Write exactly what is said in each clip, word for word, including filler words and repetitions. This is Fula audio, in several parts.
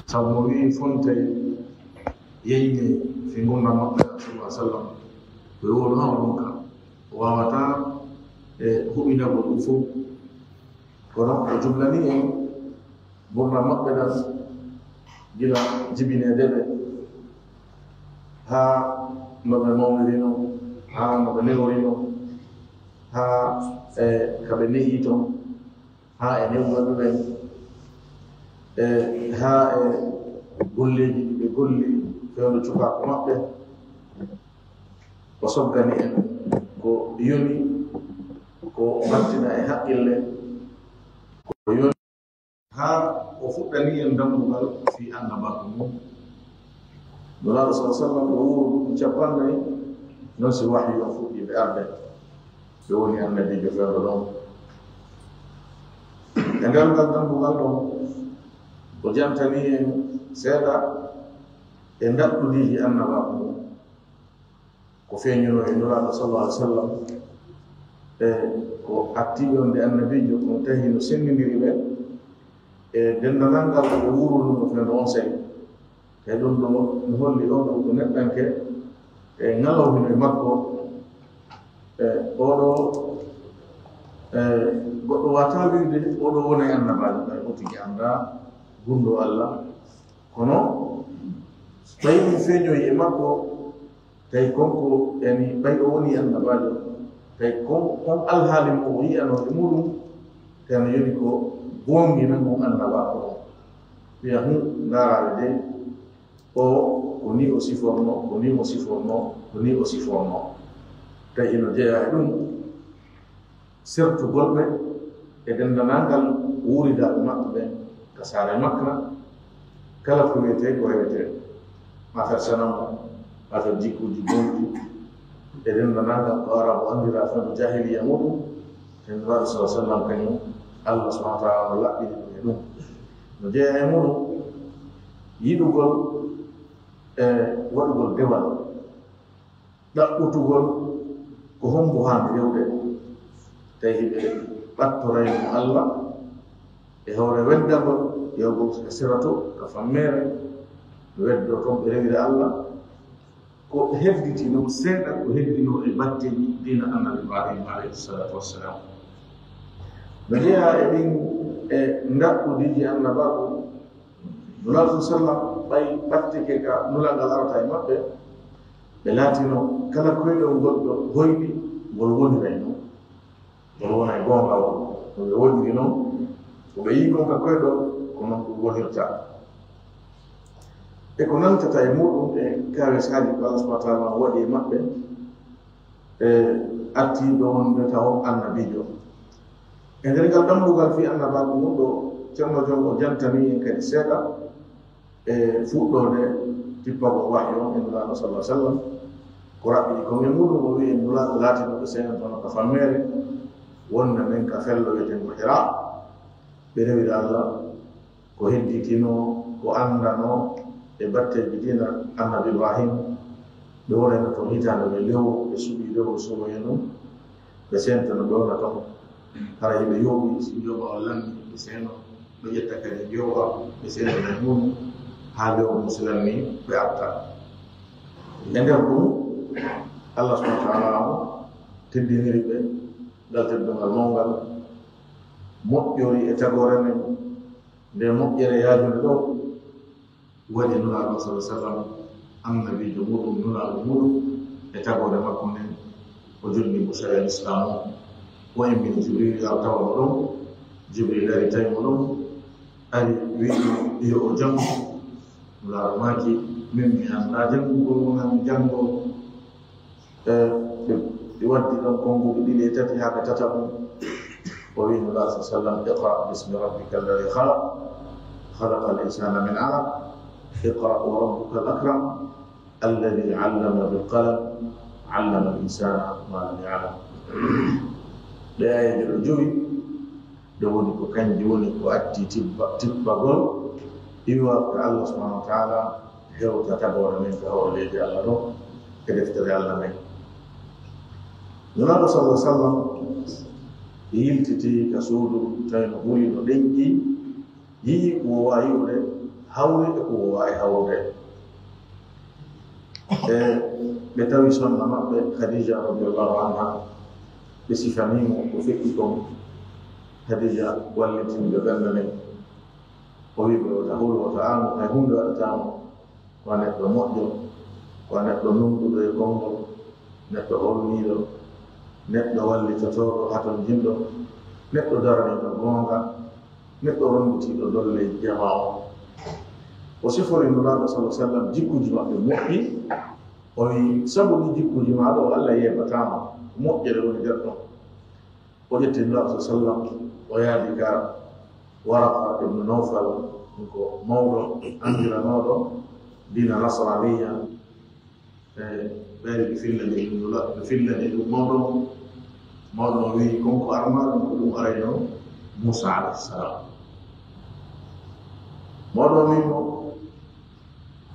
Sabu mo wi'i fontay yeyne fi ngurndan maɓɓe, sallallahu alaihi wasallam, ko wowlu haa o ɗum ka. O waawata e huɓindagol ɗum fof. Kono o jublani en ngurndan maɓɓe ɗan gila jibineede ɓe, haa no ɓe mawnirino, haa no ɓe newrino, haa e ka ɓe ne'i ton, haa e newuɓe ɓen, e haa e golleeji ɗi ɓe golli fewndo cukaaku maɓɓe. O soggani en ko yoni, ko battina e haqqille, ko yoni, haa o fuɗɗani en dambugal fii annabaaku mum. Nulaaɗo, sallallahu alaihi wasallam, o wuuri duuɓi cappanɗe nayi, non si wahyu on fuɗɗii ɓe arde, ɓe woni annabiijo fewndo ɗon. E nder ngal dambugal ɗon, o jantani en seeɗa e ndaɗɗudiiji annabaaku mum. Ko feeñuno e Nulaaɗo, sallallahu alaihi wasallam, e ko attiiɓe on nde annabiijo, ko tawi no senndindiri ɓe e denndanangal ko wuuruno fewndo on sey. E ɗum ɗo no holli on ɗo ko neɗɗanke e ŋalawmino e makko. E oɗo, e goɗɗo wata wiide oɗo wona e annabaajo, ɓay o tigi anndaa gunndoo Allah. Kono tawi ɗum feeñoyi e makko, tawi kon ko, yani, ɓay o woni annabaajo, tawi kon, on alhaali mo o yi'anoo e muɗum, tawi no yoni ko goonginan on annabaaku on. Wi'a, "Hum, ndaaraade de, o ko ni o sifornoo, ko ni o sifornoo, ko ni o sifornoo." Tawi ino jeyaa e ɗum sertugol ɓe e denndanangal wuuridaaɓe maɓɓe ɓen ka saare Makka, kala ko wiyetee ko rewetee, affaire sanam, affaire jikkuuji bonɗi, e denndanangal ko Arabu anndiraa fewndo jahiliya muɗum, e Nulaaɗo, sallallahu alaihi wasallam, kañum Allah subhanahu wa ta'ala no laɓɓini ɗum e ɗum. No jeyaa e muɗum yiɗugol e waɗugol dewal, ɗaɓɓutugol ko hombo haani rewde, tawi hiɓe ɓattorayno Allah e hoore weddagol, yawgol ka sirato, ka fammeere, weddoo ton ɓe rewira Allah. Ko hedditi non seeɗa ko heddinoo e batteeji diina Annabi Ibrahim, alayhi salatu wassalam. No jeyaa e ɗin, e ndaɗɗudiiji annabaaku, Nulaaɗo, sallam, ɓay ɓattike ka nulal ngal arata e maɓɓe, ɓe laatino kala koyɗol ngol ɓe hoyɗi, ngol woniray non. Ngol wona e goonga o, no ɓe woɗiri non, ko ɓe yi'i kon ka koyɗol, ko non ɗum wonirta. E ko nantata e muɗum e kaawesaaji ko Allah subhanahu wa ta'ala waɗi e maɓɓe, e artiiɗo wonde taw annabiijo. E nder ngal dambugal fii annabaaku ngun ɗo, Ceerno Joom o jantani en kadi seeɗa e fuɗɗoode tippagol wahyu on e Nulaaɗo, sallallahu alaihi wasallam, ko raɓɓiɗi kon e muɗum. O wi'i en Nulaaɗo laatino ɓe seenen kono ka fammeere, wonde nden ka fello wi'eteengo Hira, ɓe rewira Allah. Ko hedditinoo, ko anndanoo e batteeji diina Annabi Ibrahim, ɓe wonayno toon hitaande ɓe lewru, ɓe suɓii lewru suɓoye ndun, ɓe seentano, ɓe wona toon. Hara hiɓe yooɓi, si njooɓa on lanni, ɓe seeno, ɓe ƴetta kadi njooɓa, ɓe seeno e mum, haa lewru ngun si lannii, ɓe arta. E nder ɗum, Allah subhanahu wa ta'ala teddiniri ɓe ngal teddungal mawngal, moƴƴori e tagoore nden. Nde moƴƴere yaajunde ɗo waɗi Nulaaɗo, sallallahu alaihi wasallam, annabiijo muɗum, nulaaɗo muɗum, e tagoore makko nden, o jonni mo sariya Lislaam o. O immini Jibril yo ar tawa mo ɗon. Jibril ari tawi mo ɗon, ari wi'i mo yo o janngu. Nulaaɗo maaki, "Min mi anndaa janngugol, wonaa mi janngoowo." E, ɓe, ɓe waddi ɗon konnguɗi ɗiɗi e tati haa ka tataɓum. O wi'i Nulaaɗo, sallallahu alaihi wasallam, "Iqra bismi rabbika alladhi khalaq, khalaqal insana min alaq, iqra wa rabbukal akram, alladhi allama bil qalam, allama al insana ma lam ya'lam." Ɗe aayeeje ɗo jowi, ɗe woni ko kanji woni ko atti tibba-, tippagol iwa ko Allah subhanahu wa ta'ala hewta tagoore men ka hoore leydi Allah ɗo e deftere Allah men. Nulaaɗo, sallallahu alaihi wasallam, yiltiti ka suudu, tawi no huli, no ɗenƴi, yi'i ko woowaa yi'ude, hawri e ko waawi hawrude. E ɓe tawi sonna maɓɓe Khadija radiyallahu anha, ɓe sifanii mo ko feƴƴi kon. Khadija wallitini ɓe ɓernde nden. O wi'i ɓe, "Wota hulu, wota aanu, hay huunde waɗataa mo. Ko a neɗɗo moƴƴo, ko a neɗɗo nunɗuɗo e konngol, neɗɗo hormiiɗo, neɗɗo wallitotooɗo, hatonjinɗo, neɗɗo daraniiɗo goonga, neɗɗo ronnditiiɗo dolle jamaa on." O sifori Nulaaɗo sallallahu alaihi wasallam jikkuuji maɓɓe moƴƴi. O wi'i, "Sabu ɗii jikkuuji maa ɗoo, Allah yeebataa ma. Moƴƴere woni nder ɗon." O ƴetti Nulaaɗo sallallahu alaihi wasallam, o yaadi ka Waraqa ibn Nawfal, ko mawɗo anndiranooɗo diina nasraniya. E ɓeydi fillani ɗum Nula-, fillani ɗum mawɗo on. Mawɗo on wi'i, "Kon ko armaa ɗum, ko ɗum arayno Muusa alayhi salam." Mawɗo on wi'i mo,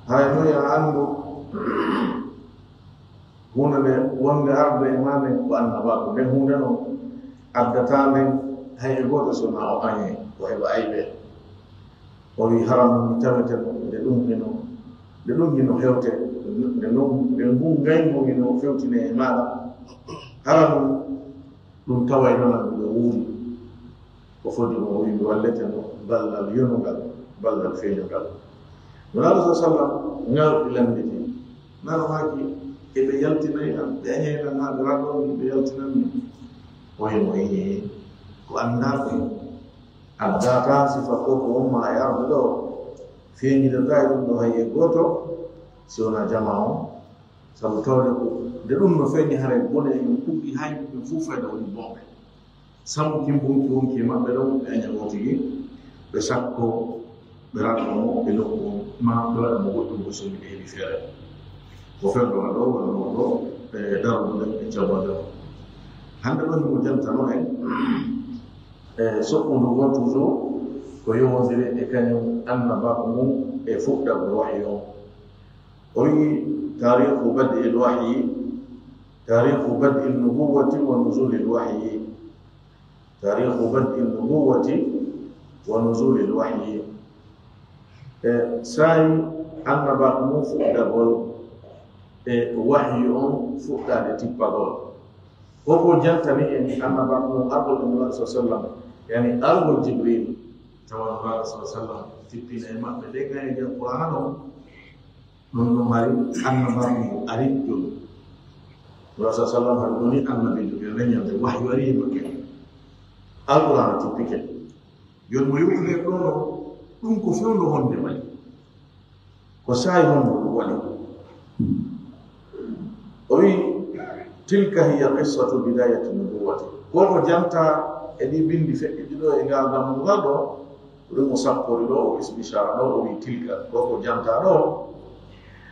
"Haray no ya anndu huunde nde wonde arde e maa nden ko annabaaku, nden huunde non addataa nden hay e gooto so wonaa o añee, o heɓa aybe." O wi'i, "Hara non mi tawete no nde ɗum hino, nde ɗum hino hewte, nde ɗum, nde ngun ngayngu hino fewtine e maaɗa. Hara non ɗum tawayno lan miɗo wuuri." Ko fodi mo o wi'i, "Mi wallete no ballal yonungal, ballal feeñungal." Nulaaɗo sallallahu alaihi wasallam ŋawɗi lannditi, "Nano maaki, e ɓe yaltinay lan, ɓe añay lan haa ɓe raɗoo mi, ɓe yaltinan mi?" O wi'i mo, "Ee, ko anndaa ko en. Addataa sifa ko ko won maa e arde ɗoo, feeñidataa e ɗum ɗoo hay e gooto, si wonaa jamaa on. Sabu tawde ko nde ɗum no feeñi, haray bone en ɗuuɗi, hay ɓe fof fayda woni bonɓe. Sabu kimbunki wonki e maɓɓe ɗon, ɓe aña o tigi, ɓe sakko, ɓe raɗno mo e nokku on, maa ɓe waɗa mo goɗɗum ko so ɓe heɓi feere." Ko fewndo waɗo wonno ɗo, e darnde e caɓɓorde on. Hannde ɗon himo jantano en, e soɓɓundu ngon toujours ko yowondiri e kañum annabaaku mum e fuɗɗagol wahyi on. O wi'i, "Taariikhu bad'il wahyi, taariikhu bad'in nubuwwati wa nuzulil wahyi." Taariikhu bad'in nubuwwati wa nuzulil wahyi. E saa'i annabaaku mum fuɗɗagol e wahyi on fuɗɗaade tippagol. Ko ko jantani en annabaaku mum argol e Nulaaɗo sallallahu alaihi wasallam, yani argol Jibril, tawa Nulaaɗo sallallahu alaihi wasallam tippina e maɓɓe ɗen aayeeje Alqur'aana on. Ɗum no mari annabaaku ngu ari jooni. Nulaaɗo sallallahu alaihi wasallam hari woni annabiijo, ɓe reñande wahyu ari e maɓɓe. Alqur'aana tippike. Jooni mo yewtude ɗo no, ɗum ko fewndo honde waɗi? Ko saa'i honde ɗum waɗi? O wi'i, "Tilka hiya qissatu bidayati nubuwwati." Ko ko janta e ɗi bindi feƴƴuɗi ɗo e ngal dammugal ɗo, ɗum o sappori ɗo, o isbishara ɗo, o wi'i, "Tilka." Ko ko janta ɗo.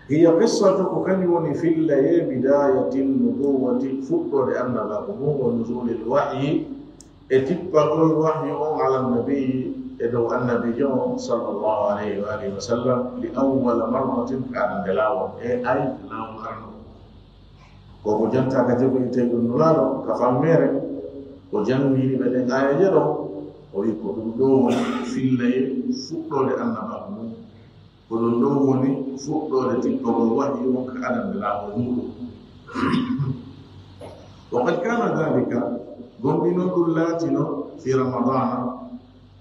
Hiya qissatu, ko kañum woni fillaye bidayati nubuwwati, fuɗɗoode annabaaku mum, wa nuzulil wahyi, e tippagol wahyu on ala nabi, e dow annabiijo on, sallallahu alaihi wa alihi wa sallam, li awwala marratin, ka nde laawol, e ay laawol arano. Ko ko janta ka jogoyte ɗum Nulaaɗo, ka fammere, ko jangini ɓe ɗen aayeeje ɗo, o wi'i ko ɗum ɗo woni fillaye fuɗɗoode annabaaku mum. Ko ɗum ɗon woni fuɗɗoode tippagol wahyu on ka adannde laawol muuɗum. Wa qad kana dhalika, gomɗii non ɗum laatino, fi Ramadana,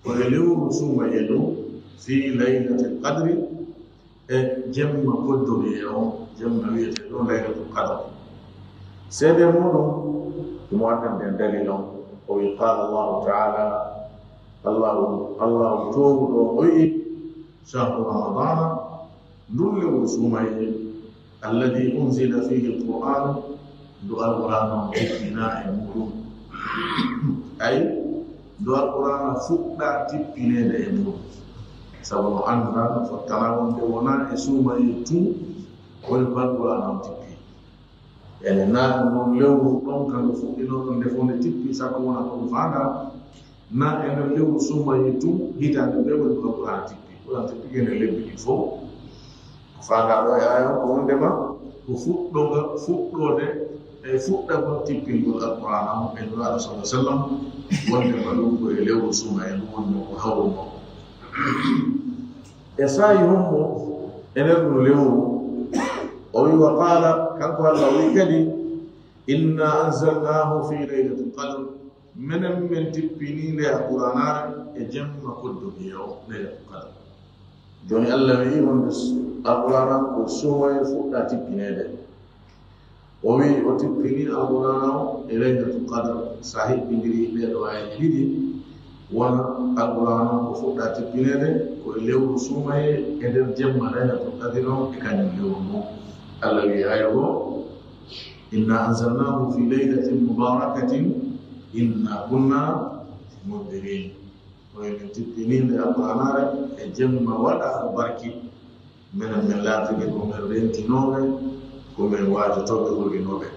ko e lewru suumayee ndun, fi laylatil qadri, e jemma koddoriyee on, jemma wi'etee ɗun laylatul qadr. Seedee muuɗum, ɗum addan nden dalil on, o wi'i, qala Allahu ta'ala, Allahu, Allahu toowuɗo o wi'i, Shahru Ramadana, ndun lewru suumayee, alladhi unzila fihi al-Qur'an, ndu Alqur'aana on tippinaa e muuɗum. Ay, ndu Alqur'aana fuɗɗaa tippineede e muuɗum. Sabu no anndaa, no fottanaa wonde wonaa e suumayee tun woni ko Alqur'aana on tippi. Yani, naa e ngun lewru ɗon ka ndu fuɗɗinoo ɗon, nde fof nde tippi, sakko wona ko ɗum faandaa. Naa e nder lewru suumayee tun, hitaande nde woni ko Alqur'aana tippi. Alqur'aana tippi e nder lebbi ɗin fof. Ko faandaa ɗo e aaya on, ko wondema ko fuɗɗoga-, fuɗɗoode e fuɗɗagol tippingol Alqur'aana on e Nulaaɗo, sallallahu alaihi wasallam, wondema ɗum ko e lewru suumayee ndu wonnoo ko hawrunoo. E saa'i hombo e nder ɗum lewru, o wi, wa qala, kanko Allah o wi kadi, inna anzalnahu fi laylatil qadr, menen men tippini nde alqur'anare e jemma kodduɗi o laylatul qadr. Joni Allah wi'i wonde alqur'ana ko suumaye fuɗɗa tippineede. O wi o tippini alqur'ana o e laylatul qadr. Sa heɓɓindiri ɓeeɗo ayeeji ɗiɗi, wona alqur'ana o ko fuɗɗa tippineede ko e lewru suumaye e nder jemma laylatul qadr on e kañum lewru ndu. Allah wi hayre goo, inna anzalnahu fi laylatin mubarakatin inna kunna mundirin. Ko en tippininde alqur'anare e jemma waɗa ko barki. Menen men laatike ko men rentinooɓe, ko men waajotooɓe, hulɓinooɓe.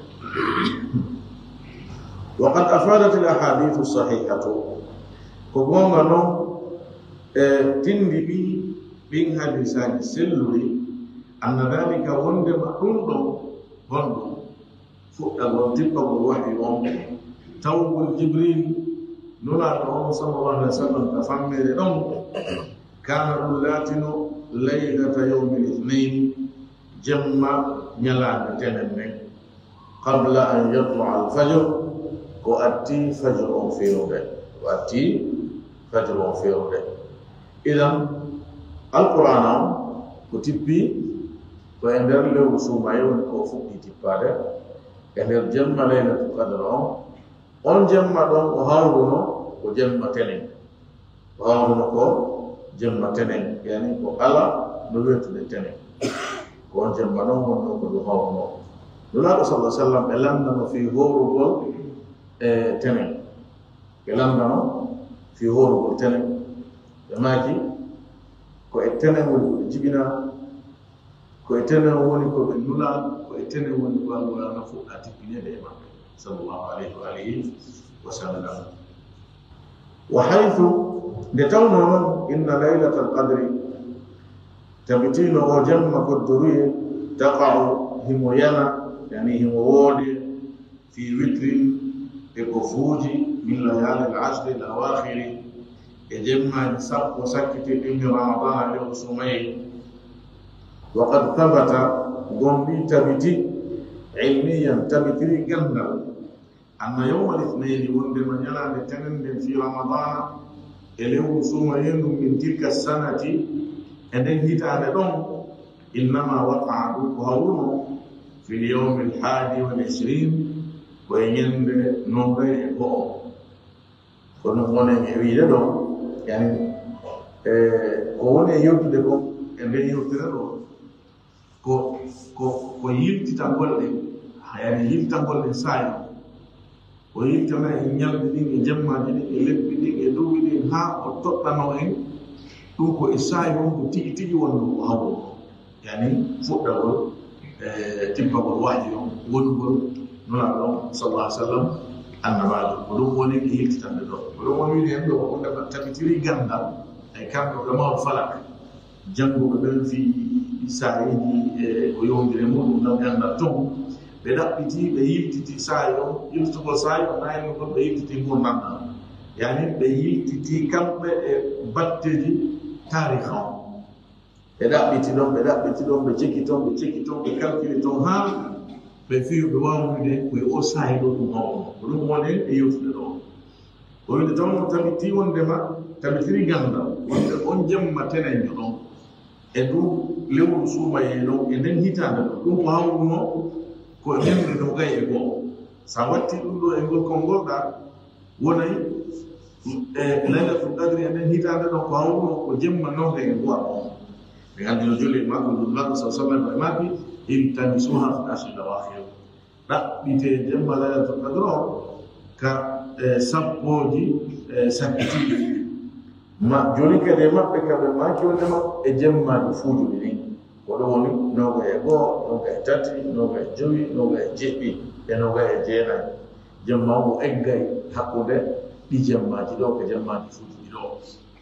Wa qad afadat al ahadithu sahihatu, ko goonga non e tindini ɗin hadisaaji selluɗi, anna dhalika, wondema ɗum ɗon, honɗum? Fuɗɗagol tippagol wahyu on, tawgol Jibril, Nulaaɗo on sallallahu alaihi wa sallam, ka fammeere ɗon, kana ɗum laatino laylata yawmil ithnayn, jemma ñalaande tenen nden, qabla an yatlu'a al fajr, ko atti fajr on feerude, ko atti fajr on feerude. Idan, alqur'ana on ko tippi ko e nder lewru suumaye woni ko fuɗɗi tippaade, e nder jemma laylatul qadr on. On jemma ɗon o hawruno ko jemma tenen. O hawruno ko jemma tenen, yani ko ala no weetude tenen. Ko on jemma ɗon wonno ko ɗum hawruno. Nulaaɗo sallallahu alaihi wa sallam ɓe lanndano fii hoorugol e tenen. Ɓe lanndano fii hoorugol tenen. Ɓe maaki ko e tenen woni ko ɓe jibinaa. Ko e tenen woni ko ɓe nulaa, ko e tenen woni ko alqur'ana fuɗɗa tippineede e maɓɓe, sallallahu alayhi wa alihi wa sallam. Wa haythu, nde tawnoo non, inna laylatal qadri, tabitino o jemma koddoruye, taqa'u, himo yana, yani himo woode, fi witrin, e ko fuuji, min layalil ashri al awakhiri, e jemmaaji sappo sakkitiiɗi min Ramadana, lewru suumaye. Wa qad thabata, gomɗii tabiti, ilmiyan, tabitiri ganndal, anna yawmal ithnayni, wondema ñalaande tenen nden fi Ramadana, e lewru suumaye ndun, min tilka sanati, e nden hitaande ɗon, innama waqa'a, ɗum ko hawruno, fil yawmil haadi wal ishrin, ko e ñannde noogay e go'o. Kono woni e wiide ɗo, yani, e, ko woni e yewtude kon, e nden yewtere ɗo, ko, ko, ko yiltitangol ɗen, yani yiltangol ɗen saa'i. O yiltana en ñalɗi ɗin e jemmaaji ɗin e lebbi ɗin e duuɓi ɗin, haa o toɗɗanoo en ɗum ko e saa'i on ko tigi tigi wonno ko hawruno. Yani fuɗɗagol, e, tippagol wahyi on, wonugol Nulaaɗo on, sallallahu alaihi wa sallam, annabaajo. Ko ɗum woni e yiltitande ɗo. Ko ɗum woni wiide en ɗo, ko ɗum tabitiri ganndal, e kamɓe ulama'ul falak. Jannguɓe ɓen fii saa'iiji e ko yowndiri e muɗum, ngam ganndal ton, ɓe ɗaɓɓiti, ɓe yiltiti saa'i on, yiltugol saa'i on, naa yiltugol ɓe yiltiti ngurndan ɗan. Yani, ɓe yiltiti kamɓe e batteeji taariha on. Ɓe ɗaɓɓiti ɗon, ɓe ɗaɓɓiti ɗon, ɓe ceki ton, ɓe ceki ton, ɓe kalkili ton, haa ɓe fii ɓe waawi wiide ko e oo saa'i ɗoo ɗum hawruno. Ko ɗum woni e yewtude ɗoo. O wiide taw no tabiti wondema, tabitiri ganndal, wonde on jemma tenenjo ɗon, e ndu lewru suumayee ɗon, e nden hitaande ɗon, ɗum ko hawruno ko e ñannde noogay e go'o. Sa watti ɗum ɗo e ngol konngol ɗa, wonay, e Laylatul Qadri e nden hitaande ɗon ko hawruno ko jemma noogay e go'o ɗon. Ɓe anndi no joli e makko, ɗum Nulaaɗo sallallahu alaihi wa sallam e maaki, iltamisuha fil ashril awakhir. Ɗaɓɓitee jemma Laylatul Qadr o ka, e, sappooji, e, sakkitiiɗi. Ma, joni kadi e maɓɓe ka ɓe maaki wonde ma e jemmaaji fuujuɗi ɗin. Ko ɗum woni noogay e go'o, noogay e tati, noogay e jowi, noogay e jeɗɗi, e noogay e jeenay. Jemma o eggay hakkunde ɗi jemmaaji ɗo, ko jemmaaji fuujuɗi ɗo.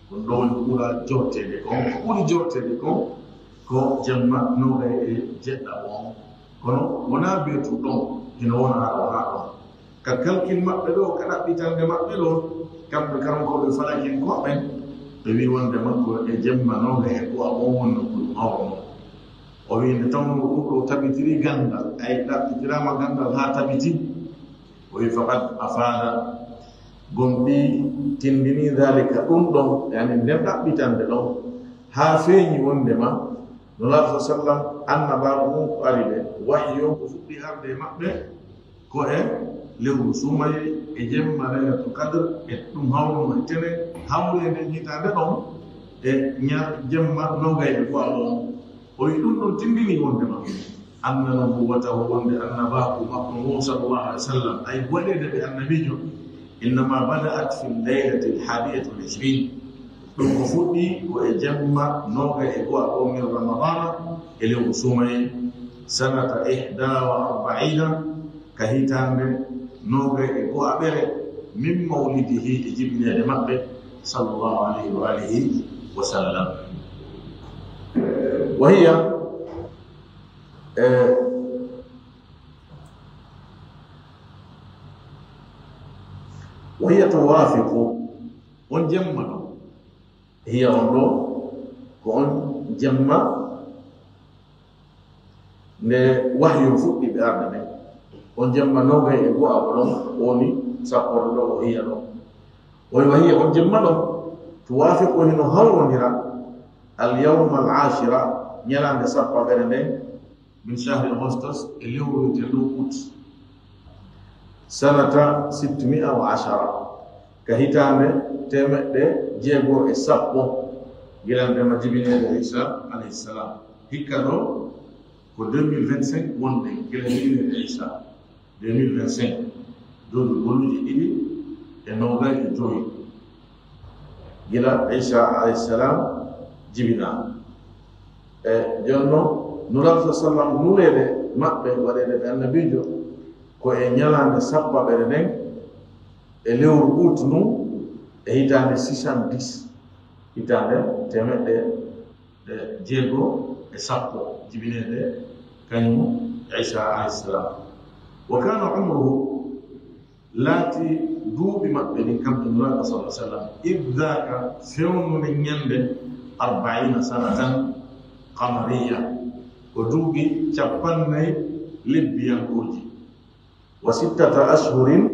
Ko ɗum ɗo woni ɓura jorteede kon. Ko ɓuri jorteede kon ko jemma noogay e jeɗɗaɓo on. Kono wonaa beetu ɗon, hino wona haɗa wona ɗon. Ka kalkil maɓɓe ɗo, ka ɗaɓɓitande maɓɓe ɗo, kamɓe kankooɓe falakiyankooɓe ɓen, Ɓe wi wonde makko e jemma noga e ko a on wonno ko ɗum hawruno. O wi nde tawnoo ɗum ɗo tabitiri ganndal, ay ɗaɓɓitiraama ganndal haa tabiti. O wi faqad afaada, gomɗii tindinii daalika ɗum ɗon, yani nden ɗaɓɓitande ɗon, haa feeñi wonde ma Nulaaɗo sa sallam annabaaɓe mum ko ari ɓe, wahyu on ko fuɗɗi arde e maɓɓe ko e lewru sumayee e jemma Laylatul Qadr, e ɗum hawruno e tene hawre nden hitaande ɗon e ña-, jemma noogay e go'aɓo on. O wi ɗum ɗon tindini wonde ma anna nubuwwatahu, wonde annabaaku makko ngun sallallahu alaihi wasallam, ay waɗeede ɓe annabiijo, innama bada'at fi laylatil hadiyati wal ishrin. Ɗum ko fuɗɗi ko e jemma noogay e go'aɓo min Ramadana e lewru sumayee, sanata ihda wa arba'ina, ka hitaande noogay e go'aɓere min mawlidihi, e jibineede maɓɓe, sallallahu alaihi wa alihi wa sallam. Wa hiya, eh, wa hiya tuwafiqu, on jemma ɗon, hiya on ɗo, ko on jemma nde wahyu fuɗɗi ɓe arde nden. On jemma noogay e go'aɓo ɗon, woni sappo ɗo o hiya ɗon. O wi wa hiya on jemma ɗon, tuwafiqu hino hawrondira al yawma al ashira, ñalaande sappo ɓere nden, min shahri Augustus, e lewru wi'eteendu août, sanata sittimia wa ashara, ka hitaande teemeɗɗe jeego e sappo, gila ndema jibineede Isa alayhi salam. Hikka ɗo ko deux mille vingt-cinq wonde gila jibineede Isa, deux mille vingt-cinq, duuɓi ɓolluɗi ɗiɗi e noogay e jowi gila Isa alayhi salam jibinaa. E jooni non, Nulaaɗo sa sallam nuleede maɓɓe, waɗeede ɓe annabiijo, ko e ñalaande sappaɓere nden e lewru août ndun e hitaande six cent dix, hitaande teemeɗɗe e jeego e sappo jibineede kañum Isa alayhi salam. Wa kana umruhu, laati duuɓi maɓɓe ɗin, kamɓe Nulaaɗo sallallahu alaihi wasallam, id dhaka, fewnunde ñande, arbaina sanatan qamariya, ko duuɓi cappannayi lebbiyankooji, wa sittata ashhurin,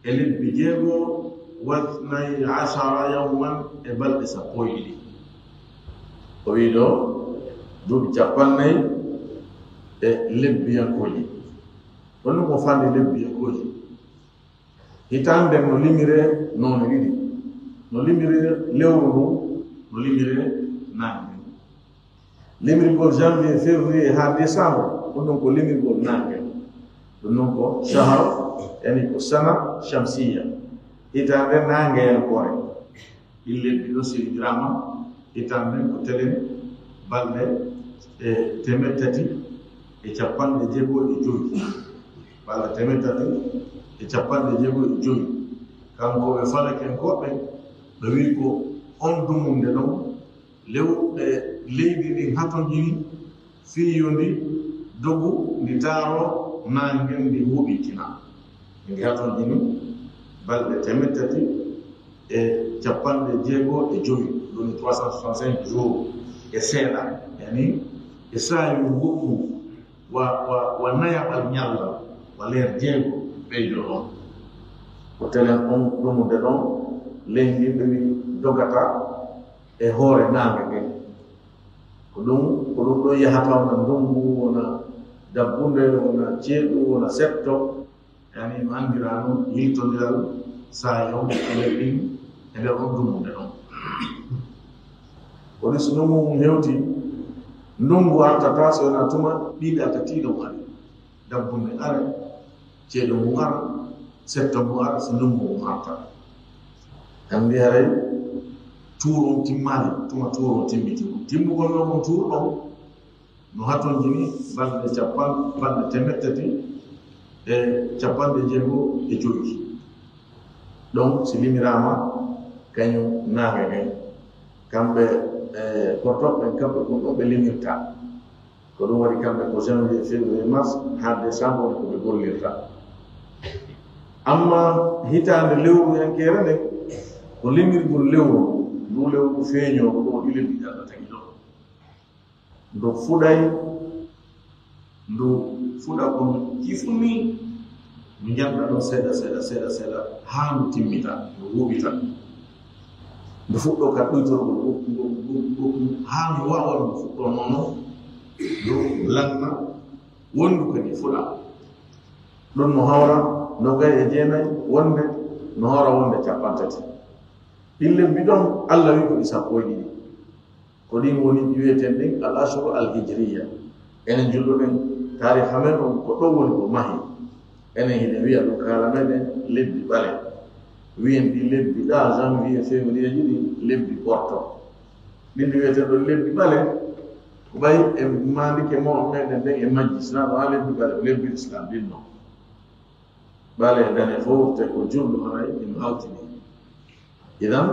e lebbi jeego, wa ithnay ashara yawman, e balɗe sappo e ɗiɗi. O wi ɗo duuɓi cappannayi e lebbiyankooji. Honno mo fandi lebbiyankooji? Hitaande nden no limiree noone ɗiɗi. No limiree lewru ndun, no limiree naange. Limirgol janvier, février haa décembre, ɗum ɗon ko limirgol naange. Ɗum ɗon ko shahar, yani ko sana shamsiya. Hitaande naangeyankoore. Ɗin lebbi ɗo, si limirama, hitaande ko telen balɗe, e, teemeɗɗe tati e cappanɗe jeego e jowi. Balɗe teemeɗɗe tati e cappanɗe jeego e jowi. Kanko ɓe falakenkooɓe, ɓe wi ko on dumunde ɗon, lewɗe leydi ndin hatonjini fii yo ndi dogu, ndi taaroo naange, ndi huuɓintina. Ndi hatonjini balɗe teemeɗɗe tati e cappanɗe jeego e jowi, ɗum woni trois cent soixante-cinq jours e seeɗa, yani e saayu goɗɗum wa, wa, wa nayaɓal ñallal, wa leer jeego ɓeydo ɗon. Ko telen on ɗumude ɗon, leydi ɓe wi dogata e hoore naange ngen. Ko ɗum, ko ɗum ɗo yahata, wona ndungu, wona dabbunde, wona ceeɗu, wona setto. Yani no anndira noon yiltondiral saayo e nder ɗin, e nder on dumunde ɗon. Ko ɗi so ndungu ngun hewti, ndungu artata, so wona tuma ɗiɗi arta, tiiɗo ngun ari. Dabbunde are, ceeɗu ngun ara, setto ngun ara, so ndungu ngun arta. Anndi haray tuur on timmaali, tuma tuur on timmiti. Timmugol noon on tuur ɗon, no hatonjini balɗe cappan-, balɗe teemeɗɗe tati e cappanɗe jeego e jowi. Donc, si limiraama, kañum naange ngen. Kamɓe, e, portoɓe ɓen, kamɓe ko ɗum ɓe limirta. Ko ɗum waɗi kamɓe ko janvier, février, mars, haa décembre ko ɓe gollirta. Amma hitaande lewru yankeere nden, ko limirgol lewru. Ndu lewru feeñooru ɗo, ɗi lebbi ɗi Allah tagi ɗo. Ndu fuɗay, ndu fuɗa kono kifunni, ndu njanɗa ɗon seeɗa, seeɗa, seeɗa, seeɗa, haa ndu timmita, ndu wuɓita. Ndu fuɗɗo ka ɗuytorgol ɓokku, ɓokku, ɓokku, ɓokku, haa ndu wawa no fuɗɗo nono, ndu lanna, wondu kadi fuɗa. Ɗum no hawra nogay e jeenay wonde, no hawra wonde cappanɗe tati. Ɗin lebbi ɗon, Allah wi ko ɗi sappo e ɗiɗi. Ko ɗin woni ɗi wiyeten ɗin al ashhur al hijriya. Enen julɓe ɓen, taariha men on ko ɗo woni ko mahi. Enen hiɗen wiya ɗum kaala meɗen lebbi ɓale. Wiyen ɗi lebbi ɗa, janvier, février ji ɗin lebbi ɓorto. Ɗin ɗi wiyeten ɗo lebbi ɓale, ko ɓay e maandike mo meɗen ɗen e majji, sina ɗo ha lebbi ɓale, lebbi Islam ɗin non. Ɓale e dane fof te ko julɗo haray ɗum hawtini. Idan,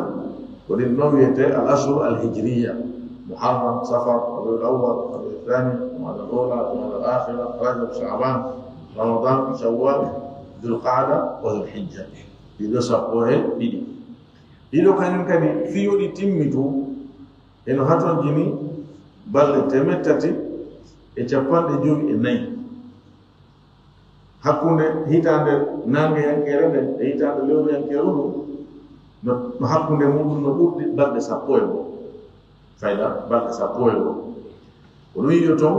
ko ɗin ɗon wiyete al ashhur al hijriya, Muharram, Safar, Rabiul Awwal, Rabiul Thani, Jumada al Ula, Jumada al Akhira, Rajab, Sha'ban, Ramadan, Shawwal, Dhul Qa'da, wa Dhul Hijja. Ɗiɗo sappo e ɗiɗi. Ɗiɗo kañum kadi, fii yo ɗi timmitu, eno hatonjini balɗe teemeɗɗe tati e capanɗe jowi e nayi. Hakkunde hitaande naangeyankeere nden e hitaande lewruyankeere ndun, no, no hakkunde muɗum no ɓurdi balɗe sappo e goo. Fayda, balɗe sappo e goo. Ko ɗum yi'oton,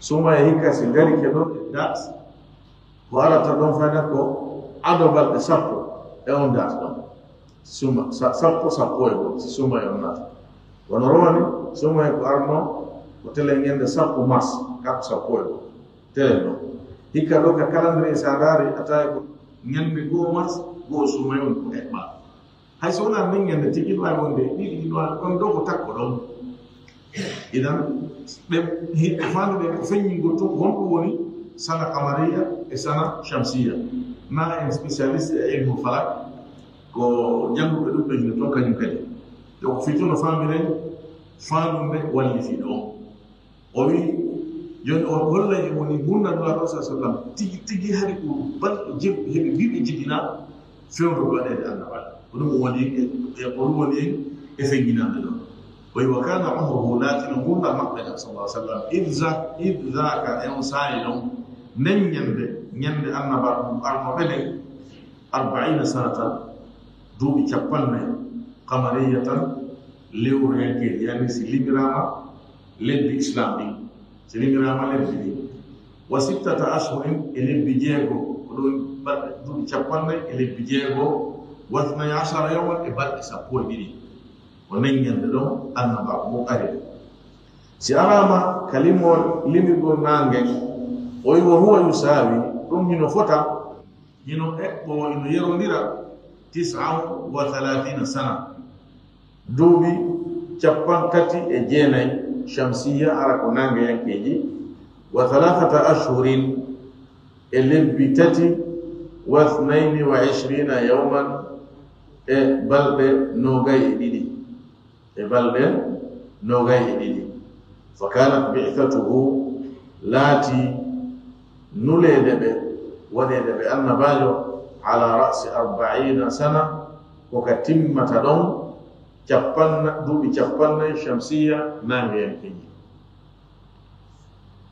suma e hikka si ngarike ɗon e date, ko arata ɗon fayda ko ado balɗe sappo e on date ɗon. Suma, sa-, sappo, sappo e goo, si suma e on naata. Kono rowani, suma e ko arno, ko telen ñande sappo mars, kanko sappo e goo. Telen ɗon. Hikka ɗo ka calendrier sa ndaari, a tawi ko ñande goo mars, goo suma e on ko eɓɓa. Hay so wonaa nden ñande tigi, ɗum waawi wonde ɗiɗi, ɗum waawi, kono ɗo ko takko ɗon. Idan, ɓe, hi-, ko faanduɗen ko feññingol tun ko honɗum woni sana qamariya e sana shamsiya. Na en spécialiste e ilmu falak, ko jannguɓe ɗum ɓe hino ton kañum kadi. Yo ko fii tun no faamiren faandunde walliti ɗon. O wi, jooni o hollay en woni ngurndan Nulaaɗo sa sallam, tigi tigi hari ko balɗe jeɗɗi heɓi mbiɓe jibina fewndo waɗeede annabaajo. Ko ɗum woni e, e, ko ɗum woni e feññinande ɗon. O wi, "Wa kana umruhu," laatino ngurndan maɓɓe ɗan, sallallahu alaihi wasallam, "Id za-, id zaka," e on saa'i ɗon, nden ñande, ñande annabaajo ɗum arnooɓe ɗen, "arba'ina sanatan," duuɓi capanɗe nayi, "qamariyatan," lewru yankeeji, yani si limiraama lebbi Islam ɗin, si limiraama lebbi ɗin, "wa sittata ashhurin," e lebbi jeego, ko ɗum balɗe duuɓi capanɗe nayi e lebbi jeego, "wa ithnay ashara yawman," e balɗe sappo e ɗiɗi. Ko nden ñande ɗon annabaaku ngun ari. Si araama ka limo-, limirgol naange, o wi, "Wa huwa yusawi," ɗum hino fota, hino eɓɓo, hino yerondira, "tis'an wa thalathina sana," duuɓi capanɗe tati e jeenayi, shamsiya, ara ko naangeyankeeji, "wa thalathata ashhurin," e lebbi tati, "wa ithnayni wa ishrina yawman," e balɗe noogay e ɗiɗi. E balɗe noogay e ɗiɗi. "Fa kanat bi'thatuhu," laati nuleede ɓe, waɗeede ɓe annabaajo, "ala ra'si arba'ina sana," ko ka timmata ɗon capanɗe, duuɓi capanɗe nayi shamsiya, naangeyankeeji.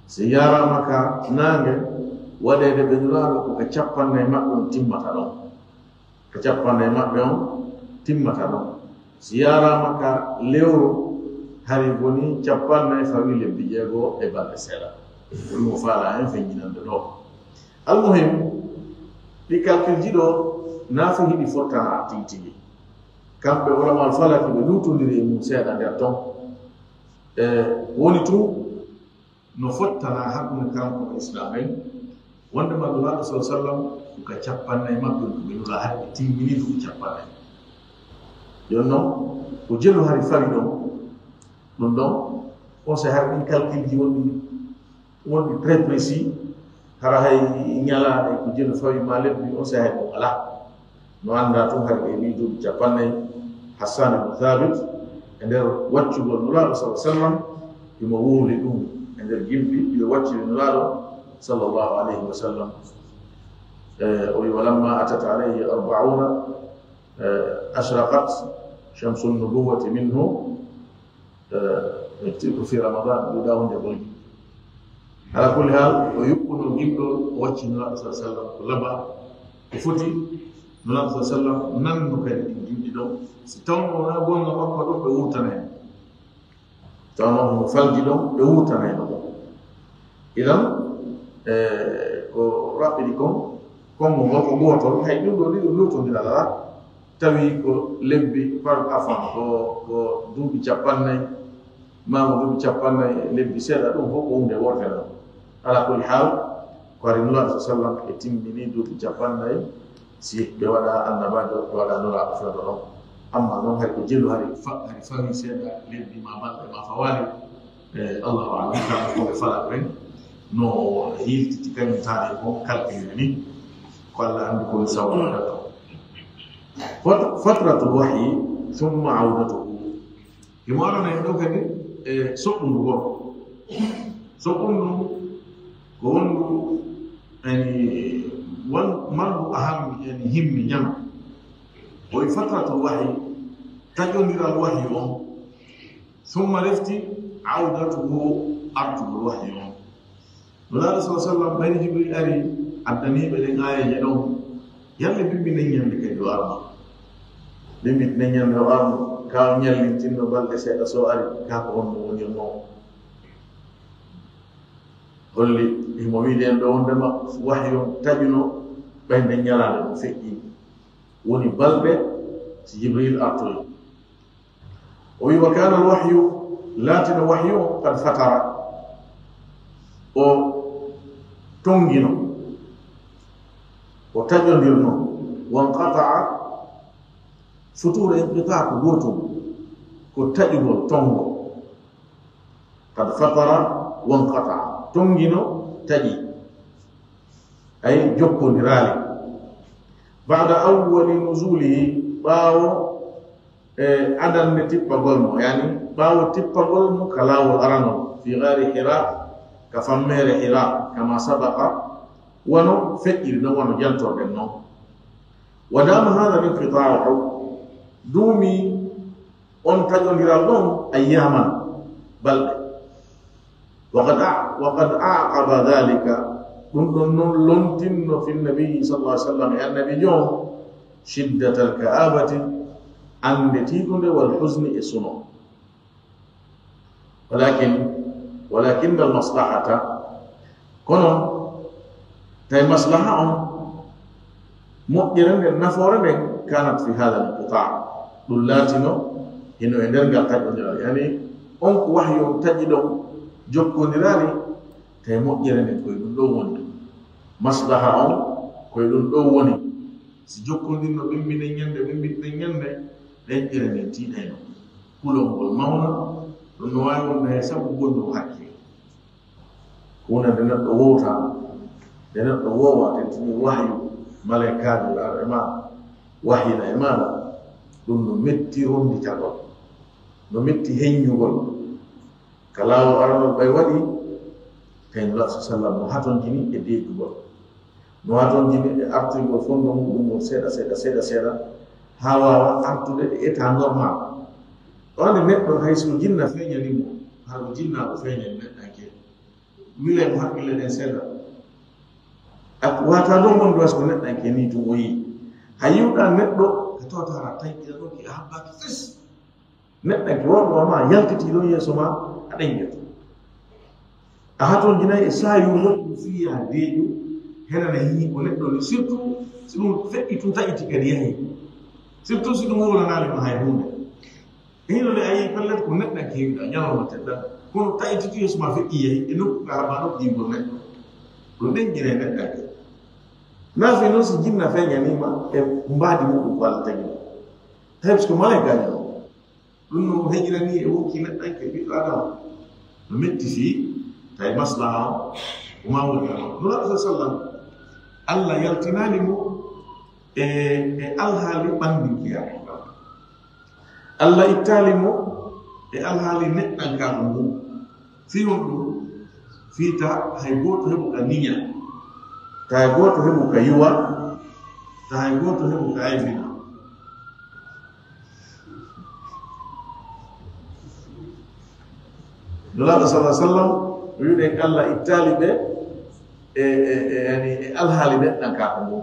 Si yaaraama ka naange, waɗeede ɓe Nulaaɗo ko ka capanɗe nayi maɓɓe on timmata ɗon. Ka capanɗe nayi maɓɓe on timmata ɗon. Si yaaraama ka lewru, hari woni capanɗe nayi fawi lebbi jeego e balɗe seeɗa. Ko ɗum o faala en feññinande ɗo. Almuhim, ɗi calcul ji ɗo, naa fo hiɗi fottana tigi tigi. Kamɓe ulama al falaki ɓe luutondiri e mum seeɗa nder ton. E, woni tun, no fottana hakkunde kanko e Islam en, wonde ma Nulaaɗo sallallahu alaihi wasallam ko ka capanɗe nayi maɓɓe, ko ɓe Nulaaɗo haɗi timmini ɗum capanɗe nayi. Jooni non, ko jelu hari fawi ɗon, ɗum ɗon, on se hari ɗin calcul ji wonɗi, wonɗi très précis, hara hay ñalaaɗe ko jelu fawi ma lebbi, on se hari ɗum alaa. No anndaa tun hari ɓe wi duuɓi capanɗe nayi. Hassan ibn Thabit, e nder waccugol Nulaaɗo sallallahu alaihi wasallam, himo wowli ɗum e nder gimpi ɗi o wacciri Nulaaɗo sallallahu alaihi wasallam. E, o wi, "Walamma atat alayhi arba'una, e, ashraqat شمس النبوة منه, eh, ko fii Ramadan, ɗuuɗaa wonde ɓoyde. Ala kulli haal, o yuɓɓuno gimɗol, o wacci Nulaaɗo sallallahu alaihi wasallam ko laaɓaa, ko foti. Nulaaɗo sallallahu alaihi wasallam nanno kadi ɗin gimɗi ɗon. Si tawno wonaa goonga makko ɗon, ɓe wurtanay mo. Tawno mo falji ɗon, ɓe wurtanay mo ɗon. Idan, eh, ko raɓɓiɗi kon, konngol ngol ko gootol, hay ɗum ɗo ɗiɗo luutondira alaa. Tawi ko lebbi, par, afan, ko, ko duuɓi cappannayi, maa ko duuɓi cappannayi, lebbi seeɗa, ɗum fof ko huunde wootere non. Ala kulli haal, ko ari Nulaaɗo sallallahu alaihi wasallam e timmini duuɓi cappannayi, si ɓe waɗa annabaajo, ɓe waɗa Nulaaɗo fewndo ɗon. Amma non hari ko jelu, hari fa-, hari fawi seeɗa lebbi ma balɗe ma fawaali, eh, Allahu a'lam, kamɓe ko ɓe fala ɓen, no yiltiti kañum taade kon kalkilde ni, ko Allah anndi ko woni sababu waɗata ɗum. Fat-, fatratul wahyi, thumma awdatuhu. Himo waɗana en ɗo kadi, e soɓɓundu goo. Soɓɓundu ko wondu, yani, won mardu ahammi, yani, himmi ñama. O wi fatratul wahyi, taƴondiral wahyi on. Summa refti awdatuhu, artugol wahyi on. Nulaaɗo sallallahu alaihi wasallam, ɓayri Jibril ari, addani ɓe ɗen aayeeje ɗon, yalle bimbi nden ñande kadi o arno. Bimbi nden ñande o arno, ka o ñallintinno balɗe seeɗa so ari, ka ko on mo wonirno. Holli, himo wiide en ɗo wondema wahyu on taƴuno ɓay nden ñalaande ɗum feƴƴi. Woni balɗe si Jibril artoyi. O wi, "Wa kana al-wahyu", laatino wahyu on, "qad fatara", o tongino, o taƴondirno, "wanqata'a", futuure inqita' ko gootum, ko taƴugol, tongo. "Qad fatara wanqata'a", tongino, taƴi, ay jokkondiraali. "Ba'da awwali nuzulihi", ɓaawo e adannde tippagol mo, yani ɓaawo tippagol mo ka laawol aranol, fi ghaari Hira, ka fammeere Hira, kama sabaqa, wano feƴƴiri non, wano jantorɗen non. Wa dama hadha al-inqita'u, duumi on taƴondiral ɗon, ayyaman, balɗe. Wa qad a-, wa qad aqaba dhalika, ɗum ɗon non lontinno, fi nabiyyi sallallahu alaihi wasallam, e annabiijo on, shiddatal ka'abati, annde tiiɗunde, wal huzni, e suno. Walakin, walakinnal maslahata, kono tawi maslaha on, moƴƴere nden, nafoore nden, kanat fi hadha al-inqita', ɗum laatino hino e nder ngal taƴondiral. Yani, on ko wahyu on taƴi ɗon, jokkondiraali, tawi moƴƴere nden koye ɗum ɗon woni. Maslaha on koye ɗum ɗon woni. Si jokkondirno ɓimbi nden ñande, ɓimbi nden ñande, ɗen ƴere nden tiiɗayno. Kulol ngol mawna, ɗum no waawi wonde hay sabu bonnuɗo hakkille. Ko wona nde neɗɗo wowta, nde neɗɗo wowa, tentini wahyu, malaykaajo ara e ma, wahyina e maaɗa, ɗum no metti ronditagol, no metti heññugol. Ka laawol aranol ɓay waɗi, tawi Nulaaɗo sallam no hatonjini e deeƴugol. No hatonjini e artirgol fondo muɗum ngol seeɗa, seeɗa, seeɗa, seeɗa, haa waawa artude e état normal. O andi neɗɗo hay so jinna feeñani mo, hara ko jinnaaɓe feeñani neɗɗanke. Wile mo hakkille ɗen seeɗa. Ak wata ɗon wonde was ko neɗɗanke ni tun o yii. Hay yiwɗa neɗɗo ka tawata hara tawi ina ɗon ki a habbaaki fes. Neɗɗanke worɗo ma yaltiti ɗon yeeso ma, a ɗeñƴoto. A hatonjinay e saayu moƴƴu fii yaa deeƴu, henana hii ko neɗɗo ni, surtout si ɗum feƴƴi tun taƴiti kadi yahi. Surtout si ɗum wowlanaali ma hay huunde. E hino le a yii pellet ko neɗɗanke hewiɗa, ñalawma tedda. Kono taƴiti tun yeeso ma feƴƴi yahi, e nokku ka haɓa ɗon ɓiyngol neɗɗo. Ɗum ɗeñƴinay neɗɗanke. Naa fii noon si jinna feeñaniima e mbaadi muɗum ko Allah tagi ɗum. Tawi ko malaykaajo non. Ɗum no heƴirani e wonki neɗɗanke ɓiɗɗo Adama. No metti fii, tawi maslaha o, ko ma woni Adama. Nulaaɗo sallam, Allah yaltinaali mo e, e alhaali ɓanndinkiyaako. Allah ittaali mo e alhaali neɗɗankaaku ngu. Fii honɗum? Fii ta hay gooto heɓu ka niña, ta hay gooto heɓu ka yuwa, ta hay gooto heɓu ka aybina. Nulaaɗo sallallahu alaihi wasallam, wi'uɗen Allah ittaali ɓe e, e, e, yani, e alhaali neɗɗankaaku ngun.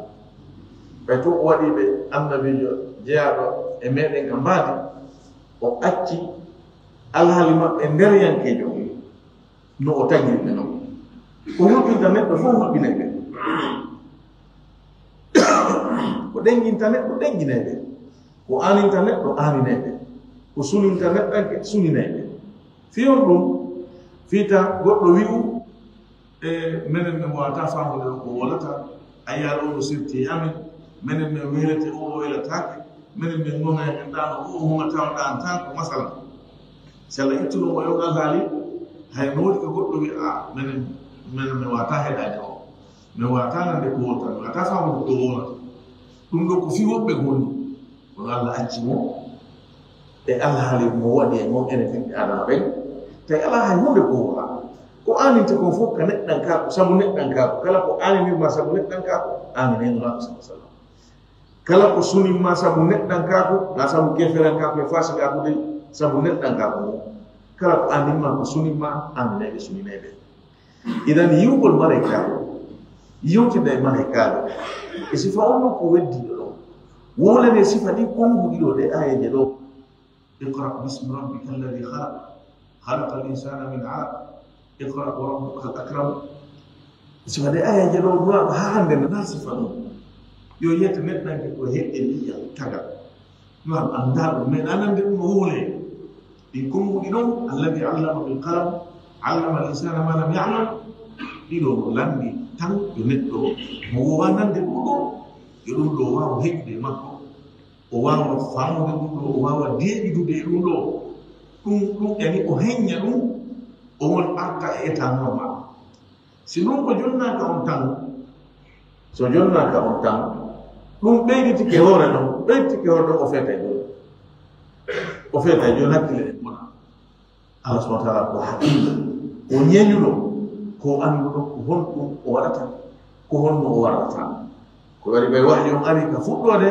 Ɓay tun o waɗi ɓe annabiijo jeyaaɗo e meɗen ka mbaadi, o acci alhaali maɓɓe nder yankeejo ngun, no o tagiri ɓe non. Ko hulɓinta neɗɗo fof hulɓinay ɓe. Ko ɗenƴinta neɗɗo, ɗenƴinay ɓe. Ko aaninta neɗɗo, aaninay ɓe. Ko suninta neɗɗanke, suninay ɓe. Fii on ɗum, fii ta goɗɗo wi'u, e, menen men waawataa faamude on ko wolata, a yi'aa ɗoo no sirti e amen, menen men welete, o welataake, menen men ŋoŋay men ɗaano, o ŋoŋataa, o ɗaantaako, masalan. Si Allah ittuno mo e on alhaali, hay no woodi ka goɗɗo wi'a, a, menen, menen men waawataa heɗaade o, men waawataa nande ko wolata, men waawataa faamude ko wolata. Ɗum ɗoo ko fii woɓɓe woni. Kono Allah acci mo e alhaali mo waɗi e mon, enen ɓiɓɓe Aadama ɓen. Tawi alaa hay huunde ko wona. Ko aaninte kon fof ka neɗɗankaaku, sabu neɗɗankaaku. Kala ko aaninirma sabu neɗɗankaaku, aaninee Nulaaɗo sallallahu alaihi wasallam. Kala ko sunimma sabu neɗɗankaaku, na sabu keferankaaku e fasikaaku de, sabu neɗɗankaaku ngun. Kala ko aaninma ko sunimma, aaninee ɓe, suninee ɓe. Idan, yi'ugol malaykaaku, yewtida e malaykaaku, e sifa on non ko weddiiɗo ɗon. Wowlanee sifa ɗin konnguɗi ɗoo ɗe aayeeje ɗoo. Iqra bismi rabbika alladhi khalaq, khalaqal insana min alaq, iqra wa rabbukal akram. Sifa ɗe aayeeje ɗoo, Nulaaɗo haa hannde nana sifa ɗum. Yo yiyete neɗɗanke ko heɓɓe ndiyam tagal. Yo an anndaa ɗum, mais anande ɗum no wuulee. Ɗin konnguɗi ɗon, alladhi allama bil qalam, allama al insana ma lam ya'lam. Ɗiɗo no lanndi tan yo neɗɗo mo woowa nande ɗum ɗoo, yo ɗum ɗoo waaw heƴude e makko, o waawa faamude ɗum ɗoo, o waawa deeƴidude e ɗum ɗoo. Ɗum, ɗum yani o heñña ɗum, o won arta e état normal. Si non ko jonnaaka on tan, so jonnaaka on tan, ɗum ɓeyditike hoore ɗon, ɓeyditike hoore ɗon, o feetay ɗum. O feetay ɗum, hakkille ɗen bona. Allah subhanahu wa ta'ala ko hakiima, ko ñeeñuɗo, ko annduɗo ko honɗum o waɗata, ko honno o warrata. Ko waɗi ɓay wahyu on ari ka fuɗɗoode,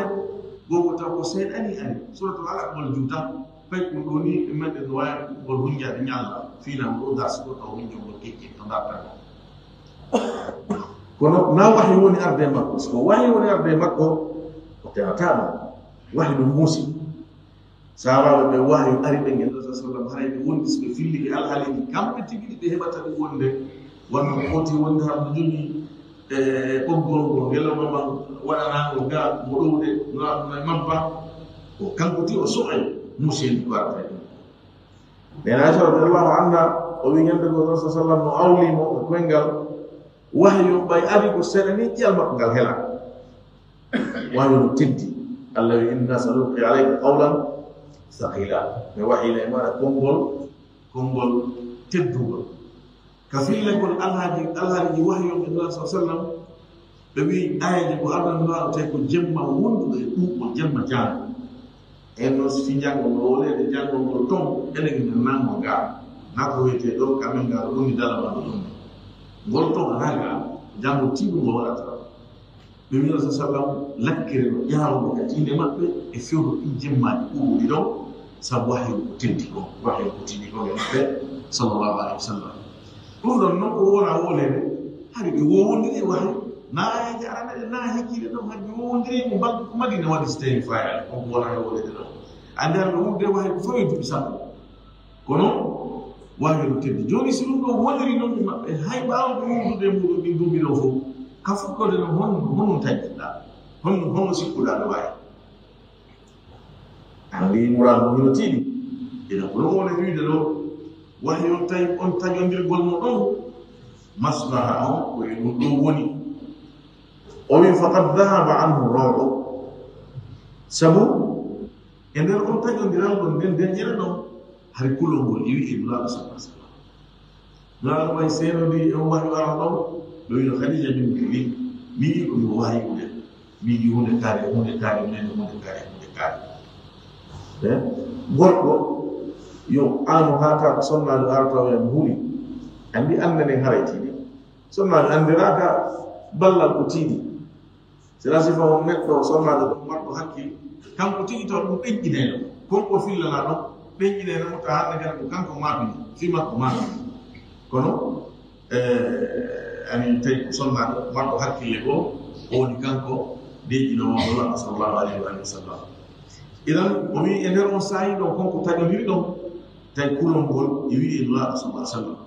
gooto taw ko seyɗani ari. Suratul Alaq ngol juuta, fay ko ɗum ɗoo ni, e meɗen no waawi ngol hunjaade ñalla, fiinaa ɗoo darsi ɗoo taw hunjo ngol keƴƴi to darta ngol. Kono na wahyu woni arde makko, so ko wahyu woni arde makko, o tenata ɗum. Wahyu ɗum muusi. Sahaabaaɓe ɓe wahyu ari ɓe, Nulaaɗo sallallahu alaihi wasallam, haray ɓe wondi, si ɓe fillike alhaaliiji kamɓe tigi ɗi ɓe heɓata ɗi wonde, wonno ko foti wonde, hara no jogii, e, ɓoggol ngol, ngeloma man waɗanaango ga mo ɗowde, no, no mabba, ko kanko ti o so'ay, muusi en ko arata e ɗum. Nena Aisha radiyallahu anha, o wi ñande goo, Nulaaɗo sallallahu alaihi wasallam no awli mo e koyngal, wahyu ɓay ari ko seeɗa ni, ƴiyal makko ngal hela. Wahyu no teddi. Allah wi, "Inna sanulqi alayka qawlan thaqila." Mi wahyina e maaɗa konngol, konngol teddungol. Ka fillagol alhaali, alhaali wahyu on e Nulaaɗo sallallahu alaihi wasallam, ɓe wi aayeeje ko ardan Nulaaɗo tawi ko jemma wonduɗo e ɓuuɓol, jemma jaango. En noon, si fii janngol ngol, woleede janngol ngol ton, enen en nango ngaa. Na ko wiyetee ɗoo, kamen ngaa ɗo ɗum ni dala ma ɗo ɗum ni. Ngol ton alaa ngaa, janngol tiiɗungol waɗata. Ɓe wi'no sa sallam lakkere no ƴaarugo ka diine maɓɓe e fewndo ɗin jemmaaji ɓuuɗuɗi ɗon, sabu wahyu ko teddi kon, wahyu ko teddi kon e maɓɓe, sallallahu alaihi wasallam. Ɗum ɗon non ko wona woleede, hari ɓe wowondiri e wahyu, na aayeeje arane ɗe, na hikkiiɗe ɗon, hari ɓe wowondiri mo balɗe ko Madina waɗi si tawi fayaani, on ko wona e woleede ɗon. Anndi hara ɓe wuurde e wahyu ko fawi duuɓi sappo. Kono wahyu no teddi. Jooni, si ɗum ɗoo woniri non e maɓɓe, hay ɓaawo ɓe wuurdude e muuɗum ɗin duuɓi ɗoo fof, ka fuɗɗoode non, honno, honno taƴƴiɗaa? Honno, honno sikkuɗaa no waawi? Anndi Qur'aan mo hino tiiɗi. Ina ko ɗum woni wiide ɗoo, wahyu on tawi on taƴondirgol mo ɗon, maslaha on ko e ɗum ɗoo woni. O wi, "Faqad dhahaba anhu raw'u." Sabu e nder on taƴondiral ɗon, nden deeƴere ɗon, hari kulol ngol iwi e Nulaaɗo sallallahu alaihi wasallam. Nulaaɗo ɓay seenodi e on wahyu aran ɗon, ɗo wino Khadija bintu Khuwaylid, mi yi'i ko mi wahyude. Mi yi'i huunde kaari, huunde kaari, huunde, huunde kaari, huunde kaari. Eh? Gorko, yo aanu haata ko sonnaajo arata o wi'a mi huli. Anndi annde nden haray tiiɗi. Sonnaajo anndiraaka ballal ko tiiɗi. Sila sifa on neɗɗo sonnaajo ɗum marɗo hakkil, kanko tigi taw ɗum ɗeƴƴinayno. Kon ko fillanaa ɗon, Ɓen ine remota hannde kadi ko kanko maami, fii makko maami. Kono, eh, ani tawi ko sonnaaɗo marɗo hakkille goo, o woni kanko deeƴinoowo Nulaaɗo sallallahu alayhi wa sallam. Idan, o wi'i e nder on saa'i ɗon, kon ko taƴondiri ɗon, tawi kulol ngol e wi'i e Nulaaɗo sallallahu alayhi wa sallam.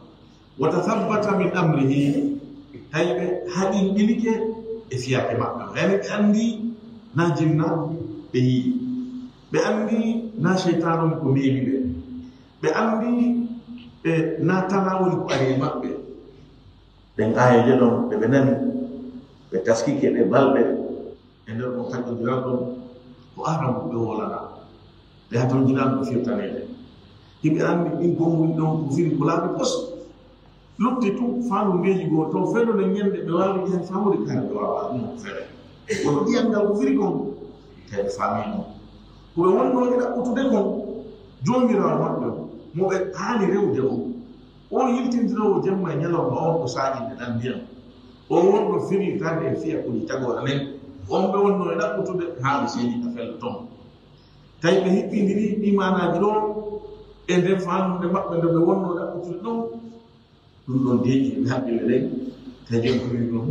Wa tathabbata min amrihi, tawi ɓe haɗinɗinike e fiyaake maɓɓe. Yani ɓe anndi na jinna ɓe yi'i. Ɓe anndi na seytaanu on ko neeɓi ɓe. Ɓe anndi, e, na tana woni ko ari e maɓɓe. Ɗen aayeeje ɗon, ɗe ɓe nani, ɓe taskike ɗe balɗe. E nder ɗon taƴondiral ɗon, ko aran ko ɓe wolana. Ɓe hatonjinaano ɓe firtaneede. Hiɓe anndi ɗin konguɗi ɗon ko firi ko laabi pos. Lutti tun faandu ndeeji goo to fennude ñande ɓe waawi yahi faamude kaari ɓe waawa ɗum ko fere. Kono ɗiyan ngal ko firi kon, tawi ɓe faamii ɗum. Ko ɓe wonnoo e ɗaɓɓutude kon, Joomiraawo maɓɓe on, mo ɓe haani rewde on, on yiltindiroowo jemma e ñalawma on ko saaƴinde ɗan ndiyan. On wonno firirtande e fiya ko ɗi tagoora nen. On ɓe wonnoo e ɗaɓɓutude haa ɓe seeni ka fello ton. Tawi ɓe hiɓɓindiri ɗi maanaaji ɗoo e nder faandude maɓɓe nde ɓe wonnoo ɗaɓɓutude ɗon. Ɗum ɗon deeƴi ɓe haqqille ɗen, tawi jom ko ɗum ɗum,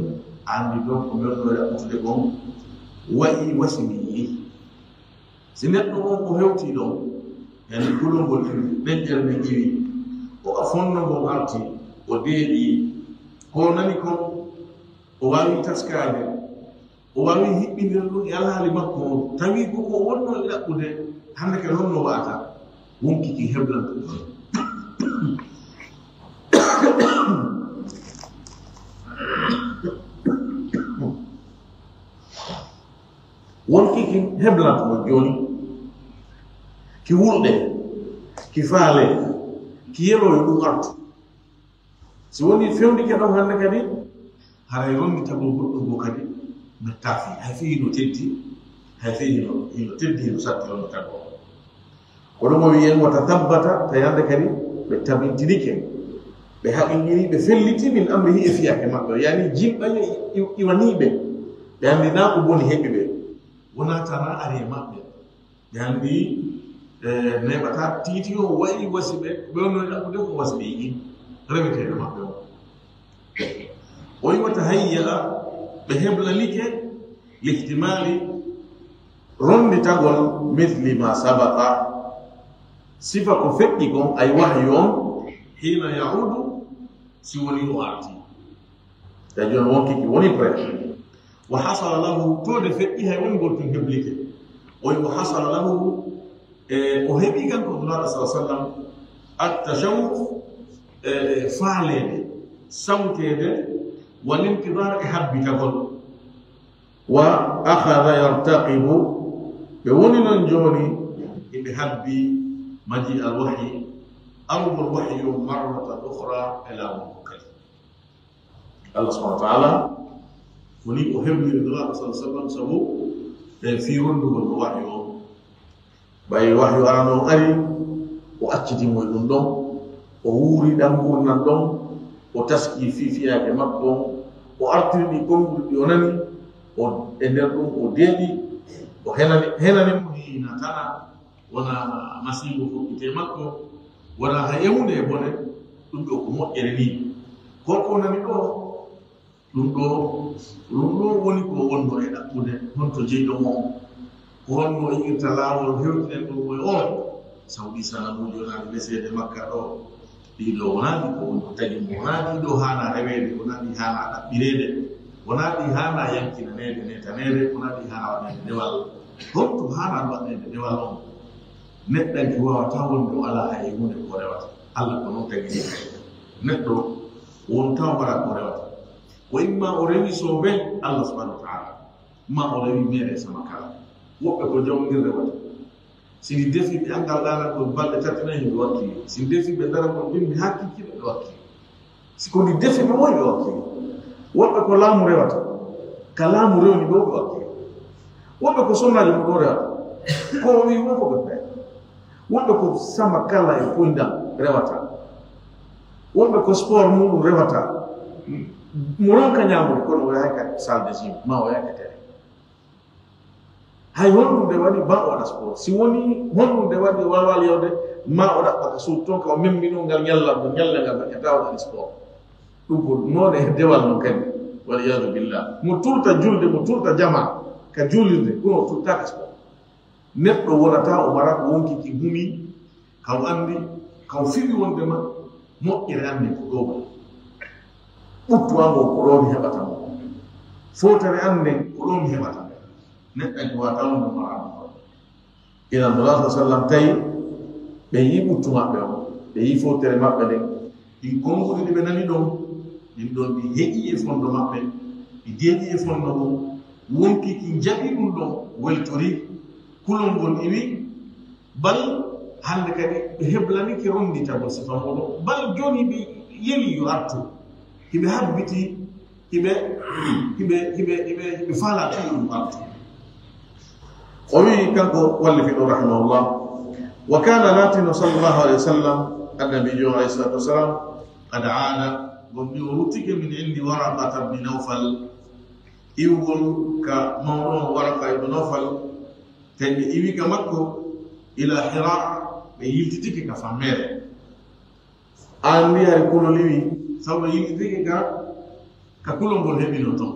anndi ɗon ko men ɗo ɗaɓɓutude kon, wa'i wasi mi yi'i. Si neɗɗo on ko hewtii ɗon, yani kulol ngol iwi, ɗenƴere nden iwi, o a fonno ngon arti, o deeƴi, ko o nani kon, o waawi taskaade, o waawi hiɓɓindirde ɗum e alhaali makko on, tawi ko ko wonno e ɗaɓɓude, hannde kadi honno wa'ata? Wonkii kin heblanto ɗum. Wonkii kin heblanto ɗum jooni. Ki wulɗe, ki faale, ki yeloo yo ɗum artu. Si wonii fewndike ɗon hannde kadi, haray ronnitagol goɗɗo goo kadi mettaaki. Hay fii hino teddi, hay fii hino, hino teddi, hino satti ronnitagol. Ko ɗum o wi'i en, wa tathabbata, tawi hannde kadi ɓe tabintinike, ɓe haqiqini, ɓe felliti min amrihi e fiyaake maɓɓe. Yani jimɓaye i-, i-, iwanii ɓe, ɓe anndi na ko boni heɓi ɓe. Wonaa tana ari e maɓɓe. Ɓe anndi, eh, neeɓataa tiiti o wa'i wasi ɓe, ɓe wonno e ɗaɓɓude ko wasi ɓe yi'i, reweteeɗo maɓɓe on. O wi'i wa tahayya'a, ɓe heblanike, lihtimali, ronditagol, mithli ma sabaqa, sifa ko feƴƴi kon, ay wahyu on, hiina ya'udu, si wonii o arti. Tawi jooni wonkii ki woni prêt. Wa hasala lahu, to nde feƴƴi hay woni ngol tun heblike. O wi'i wa hasala lahu, e, o heɓi kanko Nulaaɗo sallallahu alaihi wasallam, at-tashawwuf, e, faaleede, sawteede, wal intidhar e habbitagol. Wa akhadha yartaqibu, ɓe woni non jooni, eɓe habbi maji al-wahyi, arugol wahyu marratan ukhra, e laawol ko kadi. Allah subhanahu wa ta'ala woni o hebliri Nulaaɗo sallallahu alaihi wasallam sabu e fii rondugol no wahyu on. Ɓay wahyu arano on ari, o acciti mo e ɗum ɗon, o wuuri ɗan ngurndan ɗon, o taski fii fiyaake makko on, o artiri ɗi konguɗi ɗi o nani, o, e nder ɗum o deeƴi, o henani, henani mo hiina tana, wona masiibo fokkitee makko, wona hay e huunde e bone, ɗum ɗo ko moƴƴere nii. Ko ko nani ɗo, ɗum ɗo, ɗum ɗo woni ko wonno e ɗaɓɓude, honto jeyɗo mo on? Ko honno o yi'irta laawol hewtinen ɗum e on? Sabu ɗi sanamuuji wonaa ɗi leseede Makka ɗo, ɗiɗo wonaa ɗi ko woni ko tagi mo, wonaa ɗiɗo haana reweede, wonaa ɗi haana ɗaɓɓireede, wonaa ɗi haana yankinaneede, netaneede, wonaa ɗi haana waɗneede newal. Honto haana waɗneede newal on? Neɗɗanke waawataa wonde o alaa hay e huunde ko rewata. Allah ko non tagi neɗɗo. Neɗɗo wontaa waɗa ko rewata. Ko imma o rewi soobee Allah subhanahu wa ta'ala, ma o rewi meere sama kala. Woɓɓe ko jawngir rewata. Si ndi defi ɓe anngal ɗaanagol balɗe tati nayi ɓe wakkili. Si ndi defi ɓe daragol bimbi haa kikiiɗe ɓe wakkili. Si ko ndi defi ɓe woy ɓe wakkili. Woɓɓe ko laamu rewata. Ka laamu rewni ɓe o ɓe wakkili. Woɓɓe ko sonnaaji muɗum rewata. Ko o wi'i won ko ɓe ɓe. Woɓɓe ko sama kala e koyndan rewata. Woɓɓe ko sport muɗum rewata. Mo ronka ñaamude kono o yahay ka salle de gym, ma o yahay ka télé. Hay honɗum nde waɗi ba o waɗa sport? Si woni honɗum nde waɗi o waawaa yewde, Ma o ɗaɓɓa ka suudu ton, ka o memminoo ngal ñallal, ngal ñallal ngal waɗata o waɗa sport. Ɗum ko noone dewal non kadi. Wal iyadu billah. Mo turta julde, mo turta jama ka julirde, kono o turtaaka sport. Neɗɗo wonata o mara ko wonki ki humi, ka o anndi, ka o fiɓi wondema moƴƴere annden ko ɗo woni. Ɓuttu am o ko ɗo mi heɓata mo. Footere annden ko ɗo mi heɓata mo. Neɗɗo ko wata on no mara mo. Inan Nulaaɗo sallam tawi ɓe yii ɓuttu maɓɓe on, ɓe yii footere maɓɓe nden. Ɗin konnguɗi ɗi ɓe nani ɗon, ɗin ɗon ɗi heƴi e fondo maɓɓe, ɗi deeƴi e fondo mum. Wonki ki jaɓi ɗum ɗon, weltori, kulol ngol iwi, bal hannde kadi ɓe heblanike ronditagol sifa muɗum, bal jooni ɓe yeli yo artu, hiɓe habbiti, hiɓe, hiɓe, hiɓe, hiɓe, hiɓe faalaa ɗum ɗum artu. O wi'i kanko wallifiɗo rahimahullah, wa kana laatino sallallahu alayhi wa sallam, annabiijo alayhi salatu wa salam, qad aada, gomni o ruttike min indi Waraqata bni Nawfal, iwgol ka mawɗo on Waraqa ibn Nawfal, tawi ɓe iwi ka makko, ila Hira, ɓe yiltitike ka fammeere. An ndi hari kulol iwi, sabu ɓe yiltitike ka, ka kulol ngol heɓino ton.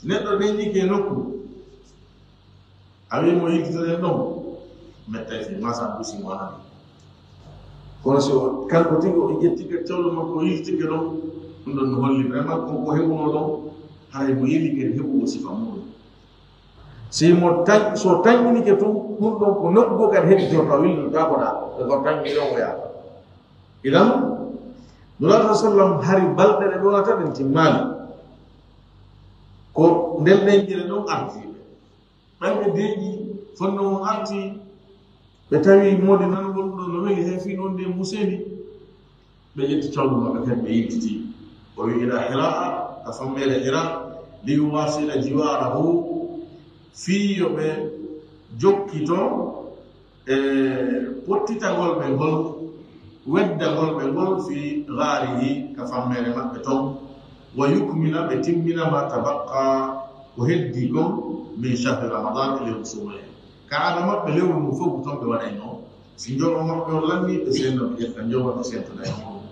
Neɗɗo deñƴike nokku, a wi'i mo yiltitoɗen ɗon, mettay fi masa busi mo hande. Kono si o, kanko tigi o ƴetti ka cawlo makko, o yiltitike ɗon, ɗum ɗon no holli vraiment ko, ko heɓuno ɗon, haray mo yeli kadi heɓugo sifa muɗum. Si mo tañ-, so tañinike tun, ɗum ɗon ko nokku goo kadi heɓi jorta, o yiltotaako ɗa, ko tañini ɗon o yaha. Idan, Nulaaɗo sallam hari balɗe ɗe ɗonata ɗen timmaali. Ko nden ɗen jere ɗon arti ɓe. Ɓay ɓe deeƴi, fonno on arti, ɓe tawi moodi nan wonɗo no weli he fii ɗon nde museni. Ɓe ƴetti cawlu maɓɓe kadi ɓe yiltiti. O wi'i ila Hiraa, ka fammeere Hira, li yuwasila jiwarahu, fii yo ɓe jokkito e pottitagol ɓe ngol, weddagol ɓe ngol fi ghaarihi, ka fammeere maɓɓe ton, wa yukmila, ɓe timmina ma tabaqqa, ko heddi kon, min shahri Ramadan, e lewru suumayee. Ka aada maɓɓe lewru ndu fow ko ton ɓe waɗayno. Si njoɓa maɓɓe on lanni, ɓe seenno ɓe ƴetta njoɓa ɓe seentoɗa e muɗum.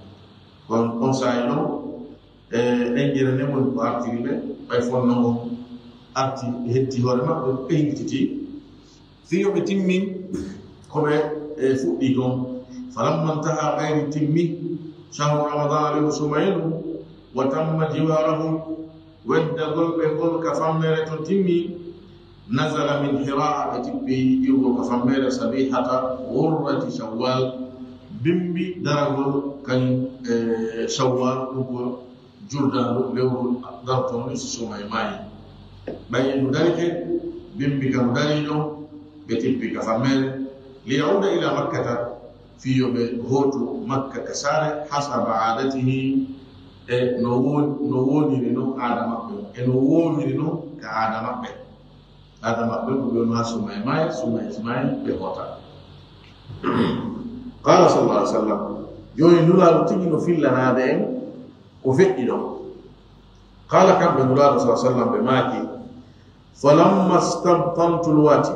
Kono on saa'i non, e ɗen ƴere nden woni ko artiri ɓe, ɓay fonno on arti, heddi hoore maɓɓe, ɓe yiltiti. Fii yo ɓe timmin ko ɓe, e, fuɗɗi kon. Falamma ntaha, ɓayri timmi, shahru Ramadana, lewru suumayee ndu, wa tamma jiwarahu, weddagol ɓe ngol ka fammeere ton timmi, nazala min Hira, ɓe tippi iwgol ka fammeere, sabihata ghurrati Shawwal, bimbi daragol kañum, e, Shawwal, ɗum ko jurdaandu lewru darto ni si suumayee maayi. Ɓay ndu darike, bimbi ka ndu dari ɗon, ɓe tippi ka fammeere, li yauda ila Makkata, fii yo ɓe hootu Makka ka saare, hasaba aadatihi, e no wo-, no woniri non aada maɓɓe, e no woniri non ka aada maɓɓe. Aada maɓɓe ko ɓe woni haa suumayee maayi, suumayee maayi ɓe hoota. Qala sallallahu alaihi wasallam, jooni Nulaaɗo tigi no fillanaade en ko feƴƴi ɗon. Qala, kamɓe Nulaaɗo sallallahu alaihi wasallam ɓe maaki, falamma stabtantu lwadi,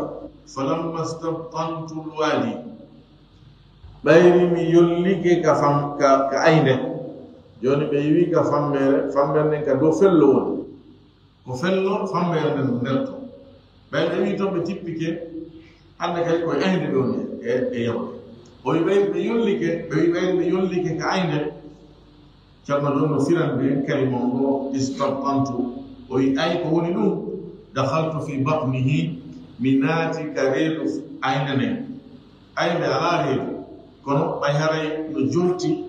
falamma stabtantu lwadi, ɓayri mi yollike ka fam-, ka, ka aynde. Jooni ɓe iwi ka fammeere, fammeere nden ka dow fello woni. Ko fello fammeere nden no nder ton. Ɓay ɓe wi ton ɓe tippike, hannde kadi koye aynde ɗo ni e, e yawde. O wi ɓay ɓe yollike, ɓe wi ɓay ɓe yollike ka aynde. Ceerno ɗon no firande kalima on ɗo, istabtantu. O wi ay ko woni ɗum, dakhaltu fi batnihi, mi naati ka reedu aynde nden. Aynde alaa reedu, kono ɓay haray no jolti,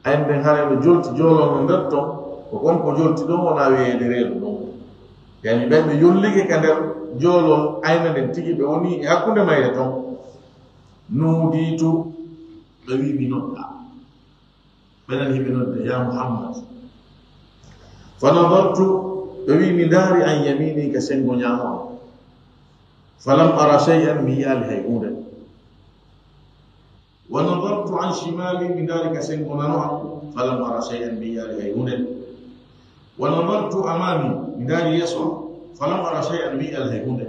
aynde nden haray no jolti, joolol no nder ton, ko kon ko jolti ɗon wonaa wiyeede reedu ɗon. Yani ɓay ɓe yollike ka nder joolol aynde nden tigi ɓe woni e hakkunde mayre ton. Nuuditu, ɓe wi mi nodda. Ɓe nani hiɓe nodda, "Ya Muhammad." Fa nadartu, ɓe wi mi ndaari, an yamini, ka sengo ñaamo am. Falam ara shay'an, mi yi'aali hay huunde. Wa nadartu an shimali, mi ndaari ka sengo nano am. Falam ara shay'an, mi yi'aali hay huunde. Wa nadartu amami, mi ndaari yeeso am. Falam ara shay'an, mi yi'aali hay huunde.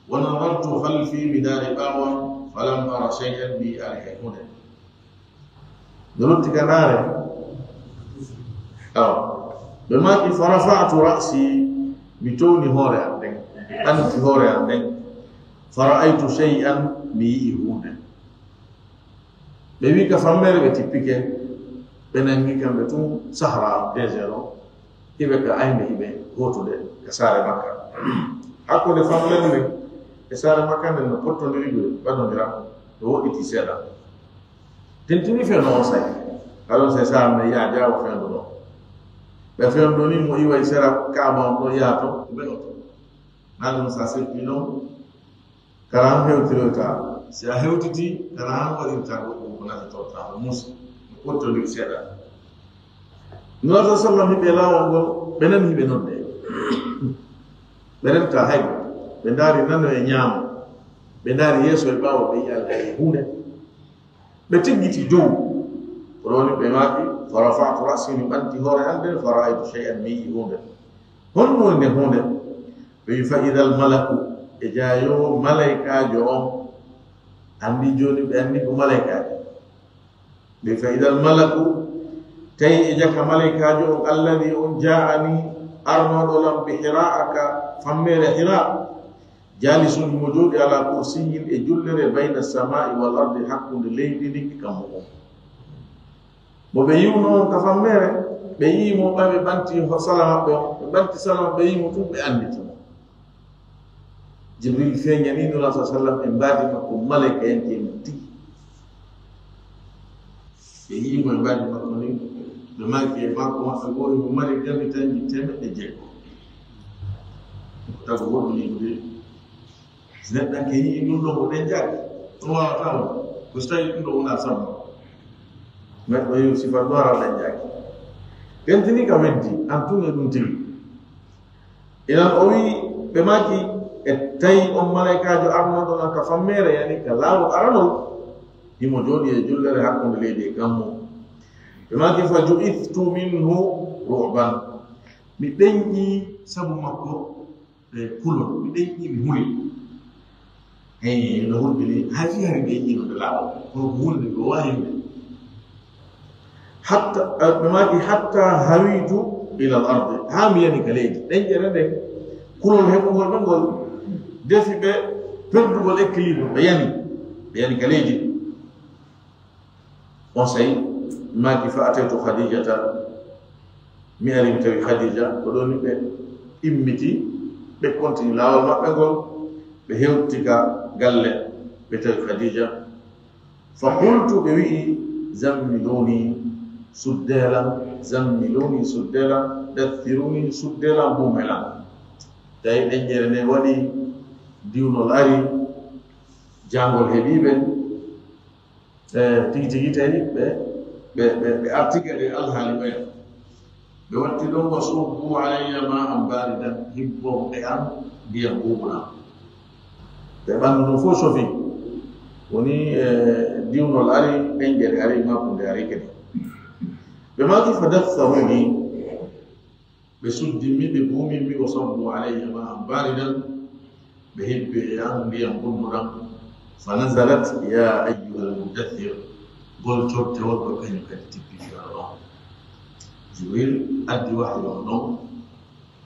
Wa nadartu khalfi, mi ndaari ɓaawo am. Falam ara shay'an, mi yi'aali hay huunde. No lutti ka ndaare. Awa. Ɓe maaki, farafa'tu ra'si, mi towni hoore am nden, ɓanti hoore am nden. Fara'aytu shay'an, mi yi'i huunde. Ɓe wi ka fammere, ɓe tippike, ɓe nangi kamɓe tun Sahara, désert o, hiɓe ka aynde, hiɓe hootude ka saare Makka. Hakkunde fammere nden e saare Makka nden no pottondiri, ɓe ɓadondira, no woɗɗiti seeɗa. Tentini fewndo on say. Alon say saare nden yaa jaawo fewndo ɗo. Ɓe fewndo ni mo iwa e sera Kaaba on ɗo yaa to, ɓe oto. Naa ɗum sa seppi non, kala han hewtiroyta. Si a hewtiti, kala han waɗirta goɗɗum ko nafitorta, no musi, no ɓurtondir seeɗa. Nula sa sallam hiɓe laawol ngol, ɓe nani hiɓe nodde. Ɓe renta hay, ɓe ndaari nano e ñaamo, ɓe ndaari yeeso e ɓaawo, ɓe yi'aali hay huunde. Ɓe tiggiti dow, ko ɗon ɓe maaki, farafa'tu ra'si, mi ɓanti hoore am nden, fara'aytu shay'an, mi yi'i huunde. Honɗum woni nden huunde? Ɓe wi, fa idal malaku, e jaayo malaykaajo on. Anndi jooni ɓe anndi ko malaykaajo. Ɓe wi, fa idal malaku, tawi e jaka malaykaajo on, alladi on ja'ani, arnooɗo lam bi Hira'a, ka fammeere Hira. Jalisun, mo jooɗi ala kursiyyin, e jullere, bayna samaa'i wal ardi, hakkunde leydi ndin e kammu on. Mo ɓe yi'uno on ka fammeere, ɓe yi'i mo, ɓay ɓe ɓanti ho-, sala maɓɓe on, ɓe ɓanti sala maɓɓe, ɓe yi'i mo tun, ɓe annditi mo. Jibril feeñani Nulaaɗo sallam e mbaadi makko, malayka yanti e mum tigi. Ɓe yi'i mo e mbaadi makko ni, ɓe maaki e makko maɓɓe goo, himo mari gabitanji teemeɗɗe jeego. Ko tago woɗɗi yi'ude. Si neɗɗanke yi'i ɗum ɗo, ko ɗen jaaki. Ɗum waawata on. Ko si tawi ɗum ɗo wonaa sabu. Neɗɗo yi'u sifat ɗum ara ɗen jaaki. Tentini ka weddi, an tun e ɗum tigi. Inan o wi'i, ɓe maaki, e tawi on malaykaajo arnooɗo nan ka fammeere, yani ka laawol aranol, himo jooɗi e jullere hakkunde leydi e kammu. Ɓe maaki, fa ju'ithtu minhu ru'ban. Mi ɗenƴi sabu makko, e kulol. Mi ɗenƴi, mi huli. Eyi, no hulɓini, hay si hari ɓe yi'ino nde laawol. Kono ko hulɓe, ɓe waawi himɓe. Hatta, eh, ɓe maaki, hatta hawitu ila al ardi. Haa mi yani ka leydi. Ɗenƴere nden, kulol heɓugol ɓe ngol, defi ɓe perdugol équilibre. Ɓe yani. Ɓe yani ka leydi. On say, maaki, fa ataytu Khadijata, mi ari mi tawi Khadija, ko ɗon ɓe immiti, ɓe kontini laawol maɓɓe ngol, ɓe hewti ka galle, ɓe tawi Khadija. Fa qultu, ɓe wi'i, zammiluni, suddeelan, zammiluni, suddeelan, daththiruni, suddeelan, buumelan. Tawi ɗenƴere nde waɗi, diwnol ari, jaangol heɓi ɓe. E, tigi tigi tawi ɓe, ɓe, ɓe, ɓe arti kadi alhaali ɓen. Ɓe watti ɗon, wa subbu alayya ma'an baridan, hibbon e an ndiyam ɓuuɓuɗam. Ɓe ɓanndu ɗum fof sofi. Woni, e, diwnol ari, ɗenƴere ari, makkunde ari kadi. Ɓe maaki fa daththiruni. Ɓe suddimmi, ɓe buumimmi, wa sabbu alayya ma'an baridan, ɓe hebbi e an ndiyam ɓulnuɗam. Fa nazalat, ya ayyuhal muddaththir, ngol cortewol ko kañum kadi tippiti hono ɗon. Jibril addi wahyu on ɗon,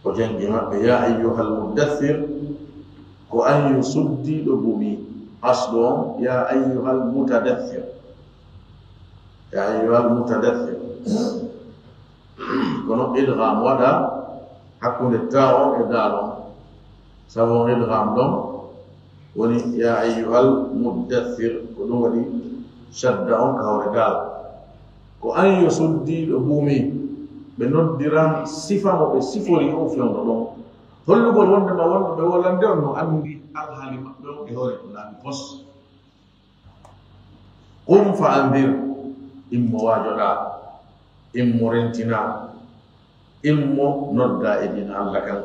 o jangi maɓɓe, ya ayyuhal muddaththir, ko an yo suddiiɗo buumi. Aslu on, ya ayyuhal mutadaththir, ya ayyuhal mutadaththir. Kono idgham waɗa hakkunde ta on e dal on. Sabu on idgham ɗon woni ya ayyuhal muddaththir, ko ɗum waɗi shadda on ka hoore dal. Ko an yo suddiiɗo buumi, ɓe noddira sifa mo ɓe sifori on fewndo ɗon. Hollugol wonde ma wonɓe ɓe wolande on no anndi alhaali maɓɓe on e hoore ko laaɓi pos. Qum fa anzir, immo waajoɗaa, immo rentinaa, immo noddaa e diina Allah kan.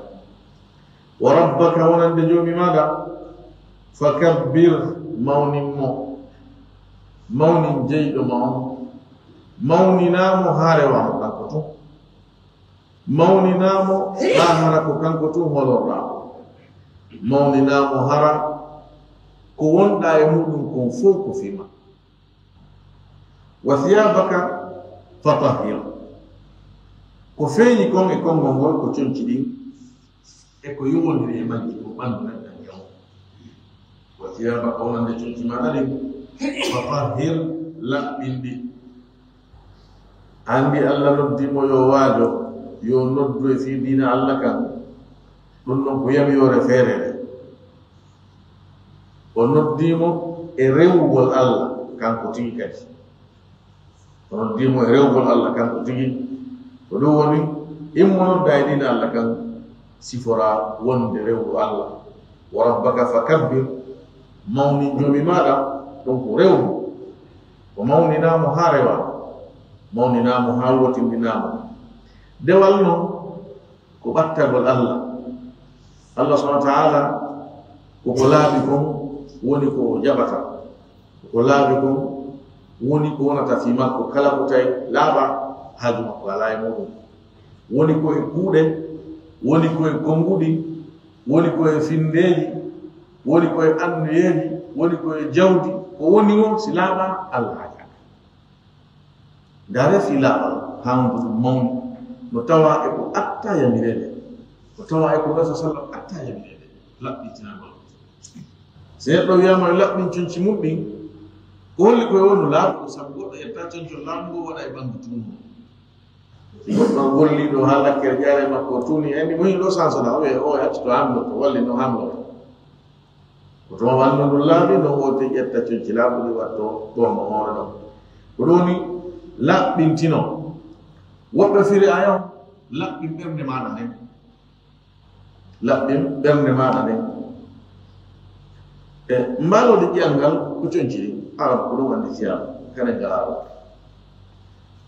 Wa rabbaka, wonande Joomi maaɗa, fa kabbir, mawnin mo, mawnin jeyɗo ma on, mawninaa mo haa rewaa mo kanko tun. Mawninaa mo haa hara ko kanko tun holorɗaa. Mawninaa mo hara ko wonɗa e muɗum kon fow ko fima. Wa thiyabaka fatahhir. Ko feeñi kon e konngol ngol ko conci ɗin, e ko yowondiri e majji ko ɓandu neɗɗanke on. Wa thiyabaka, wonande conci maɗa ɗin, fatahhir, laɓɓin ɗi. Anndi Allah noddi mo yo waajo, yo noddu e fii diina Allah kan. Ɗum ɗon ko yamiroore feereere. O noddi mo e rewugol Allah kanko tigi kadi. O noddi mo e rewugol Allah kanko tigi. Ko ɗum woni, immo nodda e diina Allah kan, sifora wonde rewu Allah. Wa rabbaka fakabbir, mawnin Joomi maaɗa, ɗum ko rewu. O mawninaa mo haa rewaa, mawninaa mo haa wootindinaa mo. Dewal non ko ɓattagol Allah. Allah subhanahu wa ta'ala, ko ko laaɓi kon woni ko o jaɓata. Ko ko laaɓi kon woni ko wonata fii makko. Kala ko tawi laaɓaa, haaju makko alaa e muɗum. Woni ko e kuuɗe, woni ko e konnguɗi, woni ko e finndeeji, woni ko e anniyeeji, woni ko e jawdi. Ko woni won si laaɓaa, Allah haajaaka. Ndaaree fii laaɓal, haa ndu ɗum mawni, no tawaa e ko attaa yamireede, no tawaa e ko Rasul sallam attaa yamireede, laɓɓintinagol. Si neɗɗo wiyaama yo laɓɓin conci mum ɗin, ko holli ko e wonu laaɓuɗo, sabu goɗɗo ƴetta concol laaɓungol waɗa e ɓanndu tuunuɗo. Si goɗɗo golliiɗo haa lakkere ƴaare makko tuuni, anndi mo hino ɗo sansoɗa, o wiya, o accu to hamlo, to walli no hamlo. Ko tuma ɓanndu ndun laaɓi, non wonti ƴetta conci laaɓuɗi watto ɓoomo hoore ɗon. Ko ɗum woni laɓɓintino. Woɓɓe firi ayo, laɓɓin ɓernde maaɗa nden. Laɓɓin ɓernde maaɗa nden. E mbaaloɗe ƴi'al ngal ko conci ɗin. Arab ko ɗum anndi siyaama, kane ngalaa ɗo.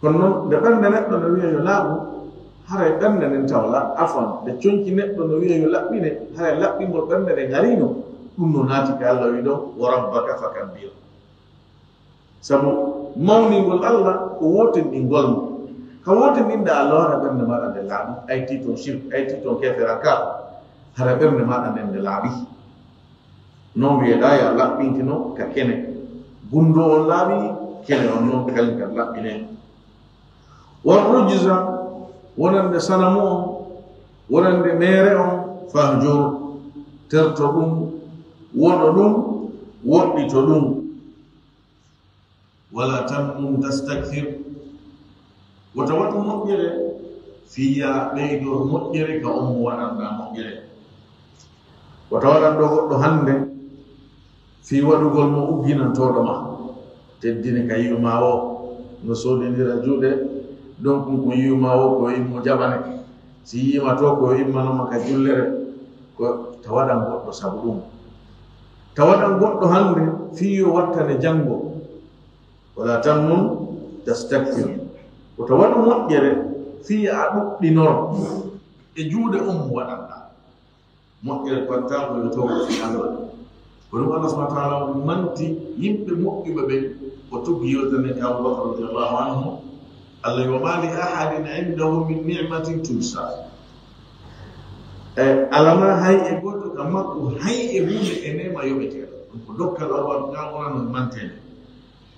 Kono non, nde ɓernde neɗɗo no wiya yo laaɓu, haray ɓernde nden taw la-, afwan, nde conci neɗɗo no wiya yo laɓɓine, haray laɓɓingol ɓernde nden ariino, ɗum no naati ka Allah wi ɗon, "Wa rabbaka fakabbir." Sabu mawningol Allah ko wootinɗingol mo. Ka wootinɗinɗaa Allah, hara ɓernde maaɗa nde laaɓi, a ittii ton shirk, a ittii ton keeferankaaku, hara ɓernde maaɗa nden nde laaɓi. Non wiyeɗaa yo a laɓɓintino ka kene. Gunndoo on laaɓi, kene on non kañum kadi laɓɓinee. War rujza, wonande sanamu on, wonande meere on, fahjur, terto ɗum, woɗo ɗum, woɗɗito ɗum. Wala tamnun tastakthir. Wota waɗu moƴƴere fii yo a ɓeydo moƴƴere ka on mo waɗanɗaa moƴƴere. Wota waɗan ɗo goɗɗo hannde fii waɗugol mo ugginantooɗo ma, teddini ka yi'u maa o, no soodindira juuɗe, donc ko yi'u maa o ko immo jaɓane, si yi'ii ma to ko immanoo ma ka jullere, ko ta waɗan goɗɗo sabu ɗum. Ta waɗan goɗɗo hannde fii yo wattane janngo. Wala tamnun tastakthir. Wota waɗu moƴƴere fii a ɗuɗɗinor e juuɗe on mo waɗanɗaa. Moƴƴere pattaa ko yo taw ko fii Allah. Ko ɗum Allah subhanahu wa ta'ala manti yimɓe moƴƴuɓe ɓen, o tuggi yewtere nden ka Abu Bakr radiyallahu anhu. Allah wi, "Wa ma li ahadin indahu min ni'matin tujza." E, alanaa hay e gooto ka makko, hay e huunde e neema yoɓeteeɗo. Ɗum ko dokkal Allah, ngal wonano e manteede.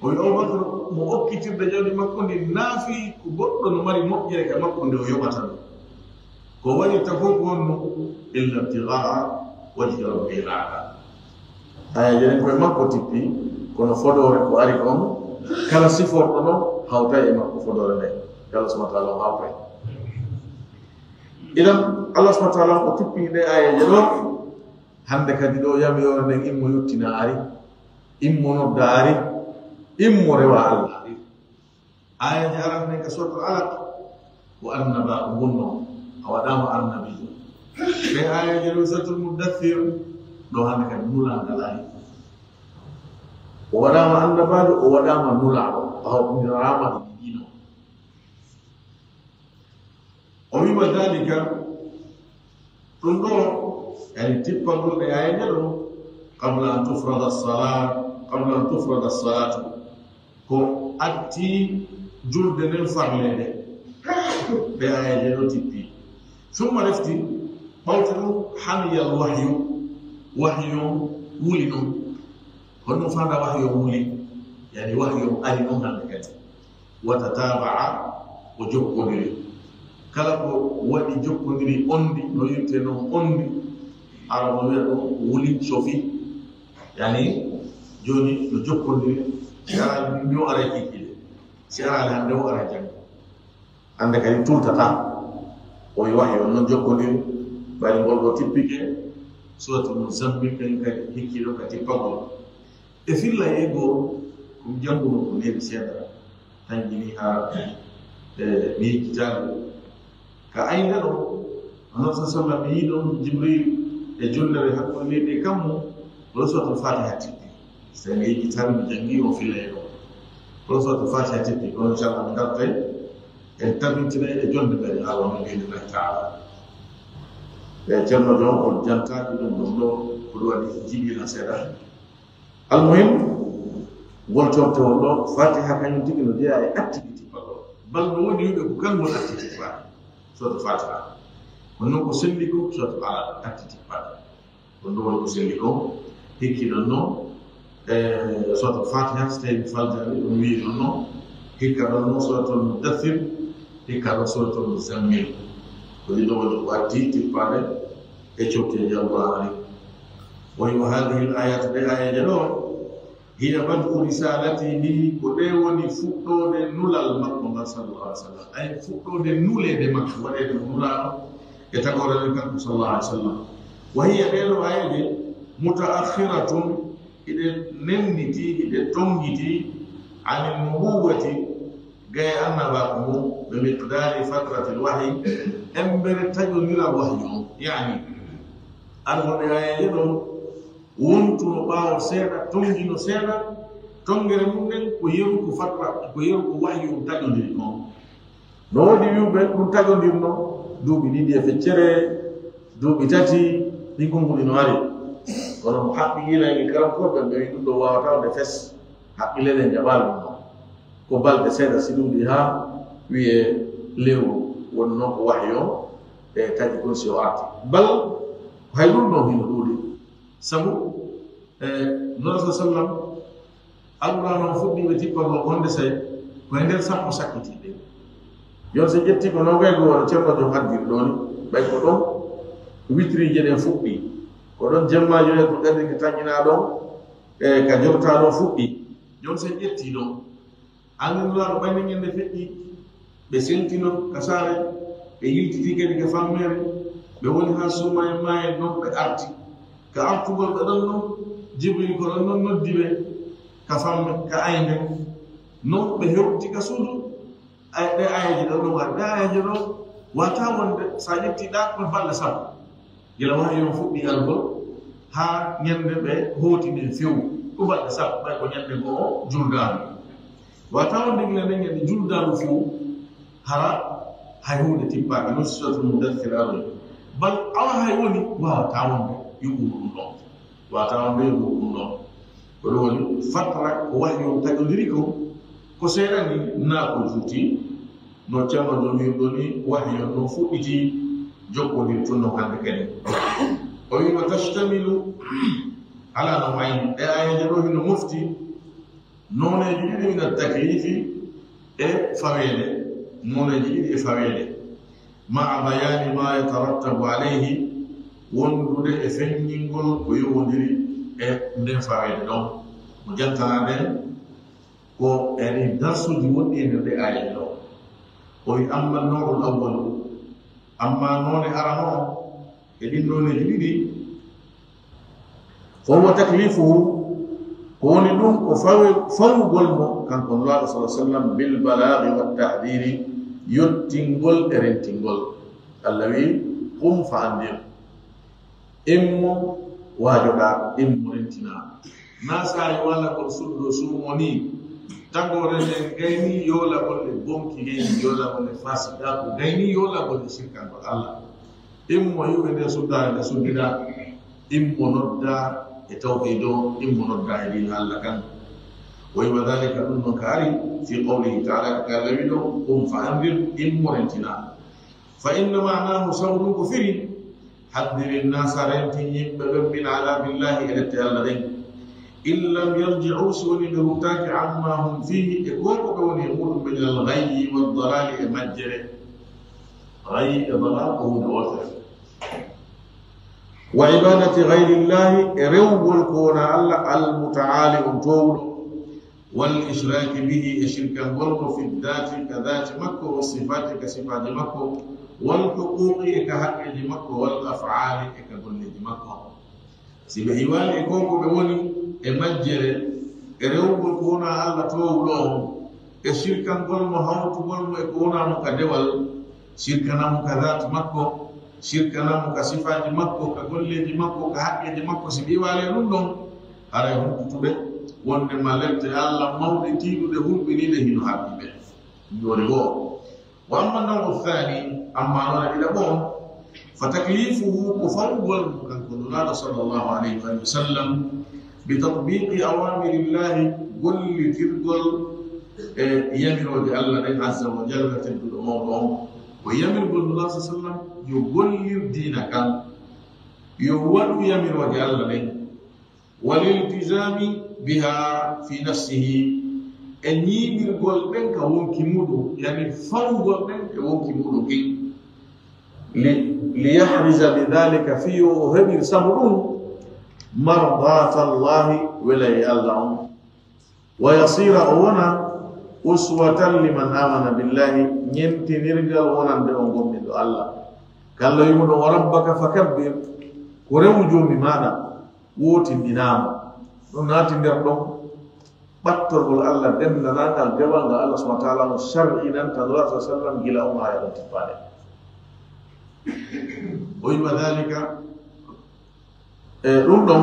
O wi Abubakar mo okkitirde jawdi makko ndi, naafi ko goɗɗo no mari moƴƴere ka makko nde o yoɓata ɗum. Ko waɗirta fof ko honno? Illa ibtigaa wajhi rabbihil a'la. Aya jenen koye makko tippi, kono fodoore ko ari kon, kala siforɗo ɗon hawtay e makko fodoore nde. Kala subhanahu wa ta'ala o hawtay. Idan, Allah subhanahu wa ta'ala o tippi nde aya je ɗo, hande kadi ɗo yamiroore nden immo yottina ari, immo nodda ari, immo rewa Allah ari. Aya je arata nden ka suratul Alaq, ko annabaaku ngun non, a waɗaama annabiijo. Ɓe aya je ɗo suratul Muddathir, ɗo hande kadi nulaagal ari. O waɗaama annabaajo, o waɗaama nulaaɗo, o hawtindiraama e ɗiɗi non. O wi, "Wa dhalika," ɗum ɗo, yani tippagol ɗe aya je ɗo, "Qabla an tufrada as-salat, qabla an tufrada as-salatu," ko atti julde nden farleede, ɗe aya je ɗo tippi. Summa refti, ɓawti ɗum, "Hamiyal wahyu," wahyu on wuli ɗum. Kono ɗum faanda wahyo on wuli, yani wahyo on ari noon hannde kadi. Wa tatabaa, o jokkondiri. Kala ko waɗi jokkondiri ondi, no wi'etee noon ondi, Arab no wi'a ɗum wuli sofi. Yani, jooni no jokkondiri, si araali mi o aray kiikiiɗe. Si araali hannde o aray janngo. Hannde kadi tuutataa. O wi wahyo on noon jokkondiri, ɓayri ngol ɗo tippike, Suuratul Muzzammil kañum kadi hikki ɗo ka tippagol. E filla e goo, ko mi jannguno ko neeɓi seeɗa, tan jini haa, e, mi yejjitaali. Ka aynde ɗo, Annabi sallallahu alaihi wasallam, mi yii ɗon Jibril e jollere hakkunde leydi e kammu, o Suuratul Faatiha tippi. So mi yejjitaali, mi janngi o filla e ɗo. O Suuratul Faatiha tippi, kono inchallah mi dartay, en tabintinay e jonde kadi, Allah min bi idnillahi taala. E Ceerno Joom, on jantaaki ɗum ɗon ɗo, ko ɗum waɗi jiiɓi lan seeɗa. Almuhim, ngol coftewol ɗo, Faatiha kañum tigi no jeyaa e atti ɗi tippagol. Bal no woodi wi'uɓe ko kanngol atti tippaade, Suuratul Faatiha. Kono noon ko selli ko Suuratul Alaq atti tippaade. Ɗum ɗo woni ko selli ko. Hikki ɗon noon, e, Suuratul Faatiha, so tawii mi faljaani, ɗum wi'i ɗon noon. Hikka ɗon noon Suuratul Muddathir, hikka ɗon Suuratul Muzzammil. Ko ɗi ɗo woni ko atti tippaade e cofteeji Alqur'aana ɗi. O wi, "Wa haadihil aayaatu," ɗe aayeeje ɗo, "hiya bad'u risaalatihi," ko ɗe woni fuɗɗoode nulal makko ngal, sallallahu alaihi wasallam. Ay, fuɗɗoode nuleede makko, waɗeede mo nulaaɗo e tagoore nden kanko, sallallahu alaihi wasallam. "Wa hiya," ɗee ɗoo aayeeje, "mutaakhiratun," hiɗe nenniti, hiɗe tonngitii, "ani nubuwwati," gay annabaaku mum, "bi miqdaari fatratil wahyi," embere taƴondiral wahyu on. Yani, argol e aayeeje ɗon, wontuno ɓaawo seeɗa, tonngino seeɗa, tonngere mum nden ko yeru ko fatra, ko yeru ko wahyu on taƴondiri kon. No woodi wi'uɓe ɗum taƴondirno duuɓi ɗiɗi e feccere, duuɓi tati, ɗin konguɗi no ari. Kono mo haqqilay min karankooɓe ɓe wi ɗum ɗo waawata wonde fes, haqqille ɗen jaɓaali ɗum ɗon. Ko balɗe seeɗa si ɗuuɗi haa wi'e lewru wonno ko wahyo e taƴi kon si o arti. Bal hay ɗum ɗon hino ɗuuɗi. Sabu, e, Nula sallallahu alaihi wasallam, Alqur'aana on fuɗɗiiɓe tippagol wonde say ko e nder sappo sakkitiiɓe. Yon so ƴetti ko noogay goo wano Ceerno Joom addiri ɗoo ni, ɓay ko ɗon witriije ɗen fuɗɗii. Ko ɗon jemmaajo e ko ɗen ka taƴinaa ɗon, e ka jortaa ɗon fuɗɗii. Yon so ƴetti ɗon, Anndi Nulaaɗo ɓay nden ñannde feƴƴi, ɓe seltino ka saare, ɓe yiltiti kadi ka fammeere, ɓe woni haa suumaye maaye non ɓe arti. Ka artugol ɓe ɗon non, Jibril ko ɗon non noddi ɓe ka famme, ka aynde. Non ɓe hewti ka suudu, ay, ɗe aayeeje ɗon non waɗi. Ɗe aayeeje ɗon wata wonde, so a ƴetti ɗa, ko balɗe sappo. Gila wahayu on fuɗɗi argol, haa ñannde ɓe hooti nden few, ko balɗe sappo, ɓay ko ñannde go'o juldaandu. Wata wonde gila nden ñannde juldaandu few, hara hay huunde tippaaki, non Suuratul Muddathir aroy. Bal awa hay woni, waawata wonde yuɓɓugo ɗum ɗon. Wata wonde yuɓɓugo ɗum ɗon. Ko ɗum woni fatra ko wahayu on taƴondiri kon, ko seeɗa ni, naa ko juuti. No Ceerno Joom wi'iri ɗoo ni, wahayu on no fuɗɗiti, jokkondir tun no hannde kadi. O wi'i, "Wa tashtamilu ala naw'ayn." E aayeeje ɗoo hino mofti nooneeji ɗiɗi, mina taklifi e faweede. Nooneeji ɗiɗi e faweede. Ma'a bayaani ma yatarattabu alayhi, wondude e feññingol ko yowondiri e nden faweede ɗon. Mo jantanaade ko e ɗin darsuuji wonɗi e nder ɗe aayeeje ɗoo. O wi, "Amma naw'ul awwalu," amma noone arano on, e ɗin nooneeji ɗiɗi, "fa huwa taklifuhu," ko woni ɗum ko fawe-, fawugol mo, kanko Nulaaɗo sallallahu alaihi wasallam, "bil balaaghi wat tahdiri," yottingol e rentingol. Allah wi, "Qum fa andir." Immo waajoɗaa, immo rentinaa. Naa saa'i waalagol suudu ɗo suumo nii, tagoore nden gayni yoolagol e bonki, gayni yoolagol e faasikaaku, gayni yoolagol e sirkangol Allah. Immo iwɓe nde suddaare nde suddiɗaa, immo noddaa e tawhiid o, immo noddaa e diina Allah kan. Wa dhalika, ɗum ɗon ka ari, fi qawlihi ta'ala, ka Allah wi ɗo, "Qum fa anzir," immo rentinaa. Fa inna ma'nahu, sabu ɗum ko firi, "Haddirin nasa," rentin yimɓe ɓen, "min adhabillahi," e lette Allah ɗen. إن لم يرجعوا سوني برتاك عما هم فيه إكوكو بوني مولو من الغي والضلال إمجري. غي ضلال هو نوتر. وعبادة غير الله إرو والكون الله المتعالي أنتولو. والإشراك به إشركا والكو في الذات كذات مكو والصفات كصفات مكو والحقوق إكحق مكو والأفعال إكقل مكو. Si ɓe iwaali e ko ko ɓe woni e majjere, e rewugol ko wonaa Alla toowuɗo on, e sirkangol mo, hawtugol mo e ko wonaa mo ka dewal, sirkana mo ka daatu makko, sirkana mo ka sifaaji makko, ka golleeji makko, ka haqqeeji makko, si ɓe iwaali e ɗum ɗon, haray huɓɓutuɓe wonde ma lette Alla mawɗe tiiɗuɗe hulɓiniiɗe hino haɓɓi ɓe. Ɗum woni goo. وأما النوع الثاني، أما نوع إلى بون، فتكليفه كفر والمكان كل صلى الله عليه وآله وسلم بتطبيق أوامر الله، قل ترقل، إيه، يمر وجه الله عز وجل تبدو الأمور. ويمر قل الله صلى الله عليه وسلم يقول دينك، يقول يمر وجه الله. والالتزام بها في نفسه، e ñiiɓirgol ɗen ka wonki muɗum, yani fawgol ɗen e wonki muɗum ɗin. Li-, ليحرز بذلك, fii yo o heɓir sabu ɗum, مرضاة الله, welaye Alla on. ويصير, o wona, أسوة لمن آمن بالله, ñentinirgal wonande on gomɗinɗo Alla. Kallo yimuɗo, وربك فكبر, ko rewu Joomi maaɗa, wootinɗinaa mo. Ɗum naati nder ɗon ɓattorgol Alla denndanangal dewal ngal Alla subhaanahu wa ta'aala on shar'inanta Nulaaɗo sallallaahu alayhi wa sallam gila on aaya ɗon tippaade. O wi'i, وذلك, e ɗum ɗon,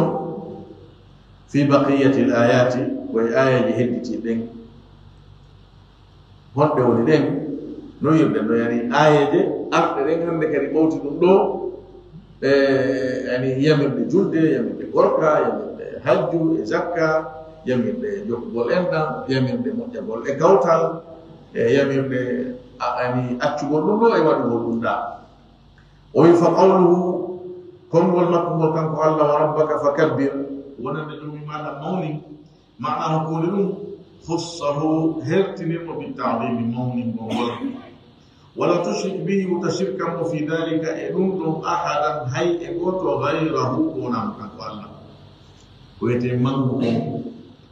في بقية الآيات, ko e aayeeje hedditii ɗen. Honɗe woni ɗen? No wirde no yani aayeeje arɗe ɗen hannde kadi ɓawti ɗum ɗoo, e yani yamirde julde, yamirde gorka, yamirde hajju e zakka, yamirde jokkugol enɗam, yamirde moƴƴagol e kawtal, e yamirde a-, yani accugol ɗum ɗoo e waɗugol ɗum ɗaa. O wi'i, فقوله, konngol makko ngol kanko Alla, وربك فكبر, wonande Joomi maaɗa mawnin, maanaa ko woni ɗum, خصه, hertinir mo, بالتعظيم, mawningol ngol. ولا تشرك به, wota sirkan mo, في ذلك, e ɗum ɗon, أحدا, hay e gooto, غيره, ko wonaa mo kanko Alla. Ko wiyetee manngu kon,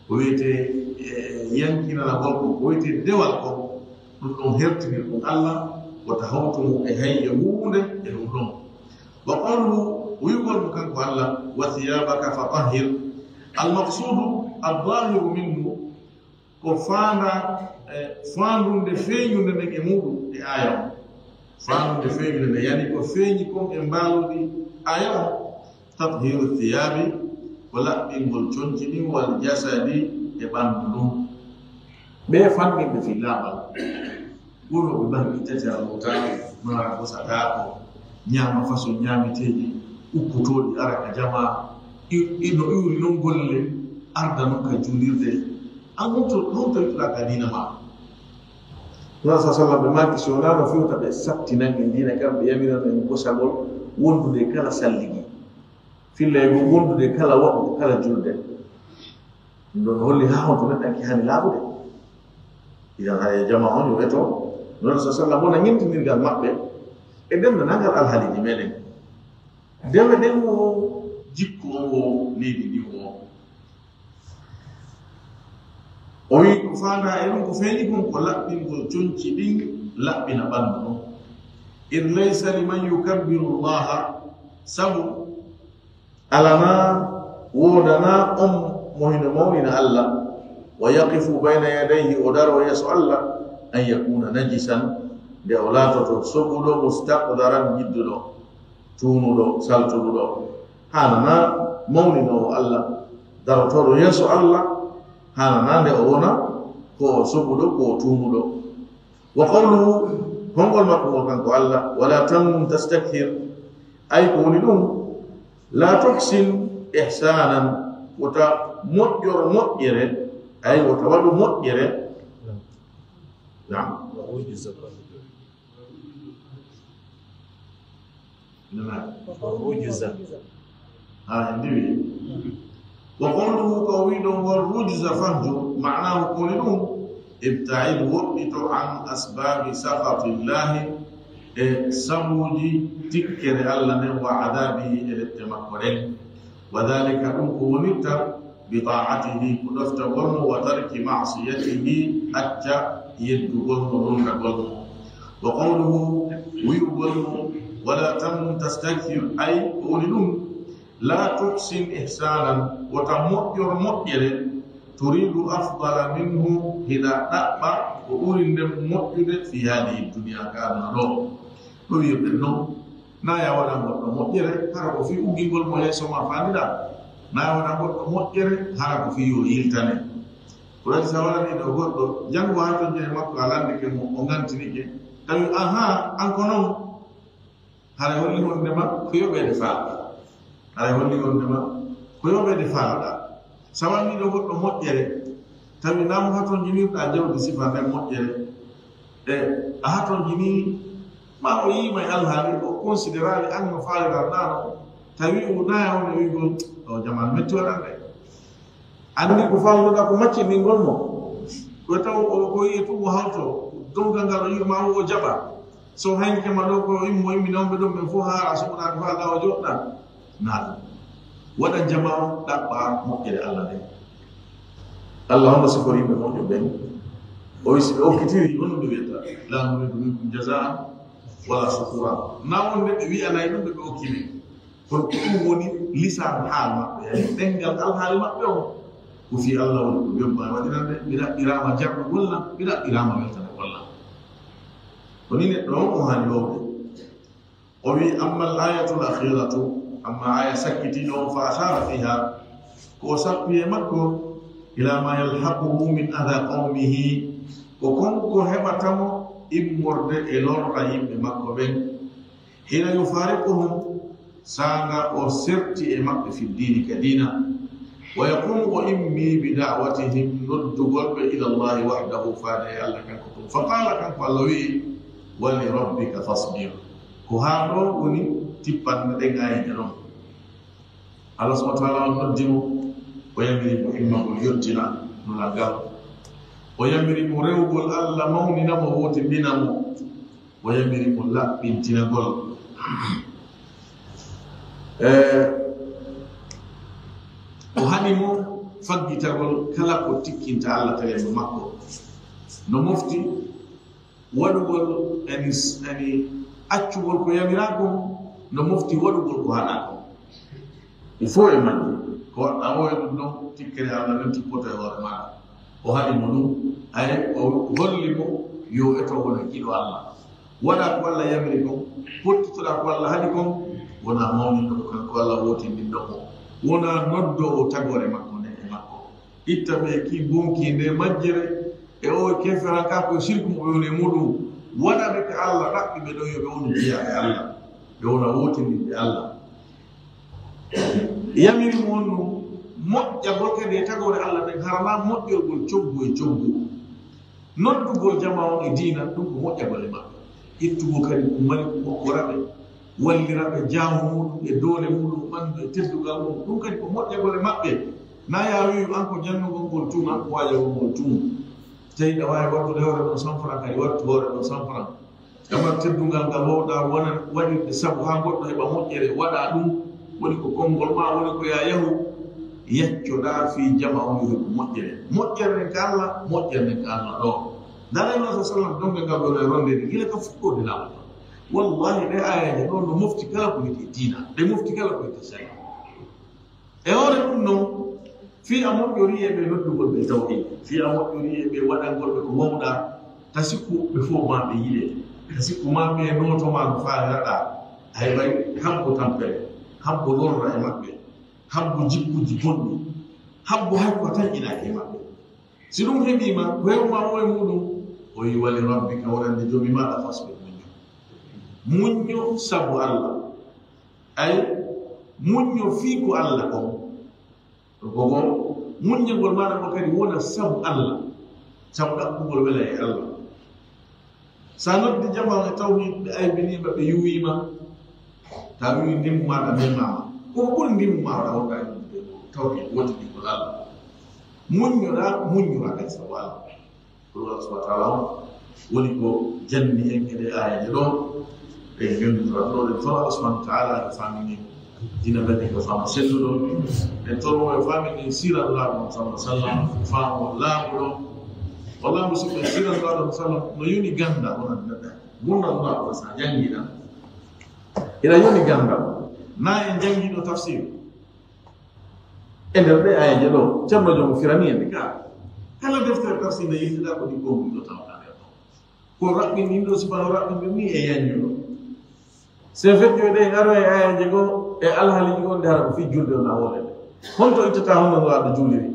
ko wiyetee, eh, yankinanagol kon, ko wiyetee dewal kon, ɗum ɗon hertinir kon Alla, wota hawtu mo e hay e huunde e ɗum ɗon. وقوله, wi'ugol mo kanko Alla, وثيابك فطهر. المقصود الظاهر منه, ko faanda, eh, faandunde feeñunde nden e muɗum e aaya on. Faandunde feeñunde nden, yani ko feeñi kon e mbaaludi aaya on. تطهير الثياب, ko laɓɓingol conci ɗin, والجسد, e ɓanndu ndun. Ɓee fanɗinɓe fii laaɓal, wonooɓe balɗe tati a lootaaɗo, maara gosataako, ñaama façon ñaameteeji ukkotooɗi ara ka jamaa, i-, i-, no iwri non golle, arda non ka juulirde. An honto, honto yiɗuɗaa ka diina maa? Nulaaɗo sallallaahu alayhi wa sallam, ɓe maaki, si wonaa no fewta ɓe sattinan en diina kan, ɓe yamiran en gosagol wondude kala salligi. Filla e mum wondude kala waɗu, kala julde. Ɗum ɗon holli haa honto neɗɗanke haani laaɓude. Idan haya jama on yo eto, Nulaaɗo sallallaahu alayhi wa sallam wona ñentinirgal maɓɓe e denndanangal alhaaliiji meɗen. Dewe ɗen wo, jikku on wo, leydi ndin wo. O wi'i ko faandaa e ɗum ko feeñi kon ko laɓɓingol conci ɗin, laɓɓina ɓanndu ɗon. إذ ليس لمن يكبر الله, sabu alanaa, woodanaa on mo hino mawnina Alla, ويقف بين يديه, o daroo yeeso Alla, أن يكون نجسا, nde o laatoto soɓuɗo, مستقذرا, jidduɗo, tuunuɗo, saltuɗuɗo. Haananaa mawninoowo Alla darotooɗo yeeso Alla, haananaa nde o wona ko o soɓuɗo, ko o tuunuɗo. وقوله, konngol makko ngol kanko Alla, ولا تمنن تستكثر, ay ko woni ɗum, لا تحسن إحسانا, wota moƴƴor moƴƴere, ay wota waɗu moƴƴere. Naam. Nana. Rujuza. Ah, en ndiwi. Wa qawluhu, ko o wi'i ɗon, "War rujza fahjur", ma'nahu ko woni ɗum, "Ibta'id", woɗɗito, "an asbabi sakhatillahi", e sabuuji tikkere Allah nden, "wa adabihi", e lepte makko ɗen. Wa dhalika, ɗum ko wonirta, "bi ta'atihi", ko ɗoftagol mo, "wa tarki ma'siyatihi", acca yeddugol mo, lundagol mo. Wa qawluhu, wi'ugol mo, "Wala tamnun tastakthir", ay ko woni ɗum, "La tuhsin ihsanan", wota moƴƴor moƴƴere, "turidu afdala minhu", hiɗa ɗaɓɓa ko ɓuri nden moƴƴude, "fi hadihi dunya", ka aduna ɗo. Ɗum wirɗen non, na ya waɗa goɗɗo moƴƴere, hara ko fii uggingol mo yeeso ma faandiɗa. Na ya waɗa goɗɗo moƴƴere, hara ko fii yo yiltane. Ko waɗi sa waɗani ɗo goɗɗo, janngo haa to jey makko a landike mo, o ngantinike. Tawi, aha, an ko non. Haray holli wondema ko yoɓeede faalaɗa. Haray holli wondema ko yoɓeede faalaɗa. Sa wanni ɗo goɗɗo moƴƴere, tawi na mo hatonjinirɗa jawdi sifa nden moƴƴere. E a hatonjini, ma o yiima e alhaali, o considérali an no faaliɗa nano, tawi o naya woni wi'ugol, o jaman metti waɗande. Anndi ko faalnuɗa ko maccindingol mo. Ko taw o, ko yi'e tun o hawto, dongal ngal o yi'u ma o jaɓa. So haynike ma ɗo ko immo immi nawɓe ɗon ɓen fof haara so wonaa ko faalɗa o joɗɗa. Naa ɗum. Waɗa jama on ɗaɓɓa moƴƴere Allah nden. Allah hono sifori yimɓe moƴƴo ɓen. O wi si ɓe okkitiri, honno ɓe wiyata? "La nuridu minkum jazaan wala shukura." Na wonde ɓe wi'anay ɗum ɓe ɓe okki ɓe. Kono ko ɗum woni lisan haal maɓɓe, yani ɗenngal alhaali maɓɓe on. Ko fii Allah woni ko jomma e waɗirande, mi ɗaɓɓiraama jarɗugol lan, mi ɗaɓɓiraama weltanagol lan. Ko ni neɗɗo on, on haani wawde. O wi, "Amma al-ayatul akhiratu", amma aya sakkitiiɗo on, "fa ashara fiha", ko o sappi e makko, "ila ma yalhaquhu min adha qawmihi", ko kon ko heɓata mo immorde e lorra yimɓe makko ɓen. "Hina yufariquhum", saanga o serti e maɓɓe fi diini ka diina. "Wa yaqumu", o immi, "bi da'watihim", noddugol ɓe, "ila Allahi wahdahu", faade e Allah kanko tun. "Fa qala", kanko Allah wi'i, "Wa li rabbika fasbir." Ko haa ɗo woni tippanɗe ɗen aayeeje ɗon. Allah subhanahu wa ta'ala on noddi mo, o yamiri mo immagol yottina nulal ngal. O yamiri mo rewugol Allah, mawnina mo, wootindina mo. O yamiri mo laɓɓintinagol. Eh, o haɗi mo faggitagol kala ko tikkinta Allah tele mo makko. No mofti waɗugol, yani, yani accugol ko yamiraa kon, no mofti waɗugol ko haɗaa kon. Il faut e majjum. Ko waɗɗa o e ɗum ɗon, tikkere Allah nden tippoto e hoore maaɗa. O haɗi mo ɗum, ay, o holli mo yo eto wona giɗo Allah. Waɗa ko Allah yamiri kon, pottitoɗa ko Allah haɗi kon, wona mawninɗo ko kanko Allah wootindinɗo mo. Wona noddoowo tagoore makko nden e makko. Itta ɓe ki bonki nde majjere, e o keferanka ko sirku mo ɓe woni e muɗum. Waɗa ɓe ka Allah ɗaɓɓi ɓe ɗon yo ɓe wonu jeyaa e Allah. Ɓe wona wootindinɓe Allah. Yamiri mo on ɗum, moƴƴagol kadi e tagoore Allah nden, harana moƴƴorgol coggu e coggu. Noddugol jama on e diina, ɗum ko moƴƴagol e maɓɓe. Ittugol kadi ko mari ko okkoraɓe, walliraɓe jaamu muɗum e doole muɗum, ɓandu e teddugal mum, ɗum kadi ko moƴƴagol e maɓɓe. Na ya wi'u an ko jannugol ngol tun, an ko waajagol ngol tun. Tawi ɗa waawi wattude hoore ɗon cent francs, kadi wattu hoore ɗon cent francs. Kamar teddungal ngal wawɗa wona waɗirde sabu haa goɗɗo heɓa moƴƴere, waɗa ɗum, woni ko konngol ma, woni ko ya yahu, yaccoɗa fii jama on yo heɓu moƴƴere. Moƴƴere nden ka Allah, moƴƴere nden ka Allah ɗo. Ndaa Nabi sallallahu alaihi wasallam, dongal ngal wona e ronde gila ka fuɗɗoode laawol. Wallahi, ɗe aayeeje ɗon no mofti kala ko wiyetee diina, ɗe mofti kala ko wiyetee sariya. E hoore ɗum non, fii a moƴƴorii e ɓe noddugol ɓe tawhiid, fii a moƴƴorii e ɓe waɗangol ɓe ko wawɗa, ta sikku ɓe fof ma ɓe yiɗe, ta sikku ma ɓe nooto ma no faaliraɗa, a heɓay habbo tampere, habbo lorra e maɓɓe, habbo jikkuuji bonɗi, habbo hay ko a tanƴinaaki e maɓɓe. Si ɗum heɓii ma, ko heɓu ma o e muɗum, o yi wali rabbika, wonande Joomi maaɗa, fasbir, muñño. Muñño sabu Allah. Ay, muñño fii ko Allah kon. Ko goo, muññagol maaɗa ko kadi wona sabu Allah, sabu ɗaɓɓugol wela e Allah. Sa noddi jama on e tawhiid, ɓe aybiniima, ɓe yuwiima, ta wi'i ndimmu maaɗa memaama. Ko ɓuri ndimmu maaɗa wonɗa e tawhiid, wontini ko Muññoɗaa, muññoraa kadi sabu Allah. Ko ɗum Allah subhanahu wa taala on woni ko janni en e ɗee aayeeje ɗoo. Ɗen yonndintora ɗoo, ɗen toro Allah subhanahu wa taala, ɓe faamini dina men ko faamu selluɗo. Ɗen toro ɓe faamini siira Nulaaɗo on sallallahu alaihi wasallam, faamu laaɓuɗo. Wallahi, musidɓe, siira Nulaaɗo on sallam no yoni ganndal, onon neɗɗo. Ngurndan Nulaaɗo on, so a janngi ɗan, ina yoni ganndal. Na en janngi ɗoo tafsir. E nder ɗee aayeeje ɗoo, Ceerno Joom firani en ɗe ka. Kala deftere tafsir nde yiltiɗaa ko ɗi konnguɗi ɗoo tawata nder ɗoo. Ko raɓɓinɗinɗo, sifano raɓɓinɗo ni e yanñuɗo. Se feƴƴo ɗe aro e aayeeje goo e alhaaliiji goo, nde hara ko fii julde on a wonde. Honto ittata hono no waɗa juuliri?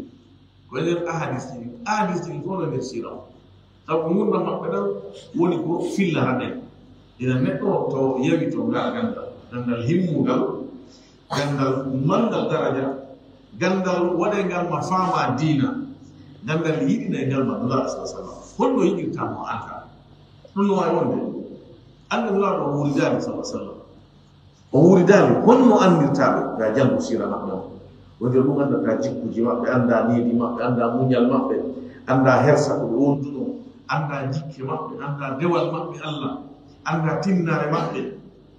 Ko e nder ahadis ɗin, ahadis ɗin fof no nder siira on. Sabu ko ngurndan maɓɓe ɗan woni ko fillata ɗen. Ina neɗɗo to yawi to ngal ganndal, ganndal himmungal, ganndal marngal daraja, ganndal waɗayngal ma faamaa diina, ganndal yiɗinayngal ma Nulaaɗo sallallahu alaihi wasallam. Honno yiɗirta mo an ka? Ɗum no waawi wonde. Annde Nulaaɗo o wuuridaani sallallahu alaihi wasallam. O wuuridaani, honno anndirtaa ɓe? Yo a janngu siira maɓɓe on. Wonde ɗum anndata jikkuuji maɓɓe, anndaa needi maɓɓe, anndaa muñal maɓɓe, anndaa hersa ko ɓe wonduno, anndaa jikke maɓɓe, anndaa dewal maɓɓe Allah, anndaa tinnaare maɓɓe.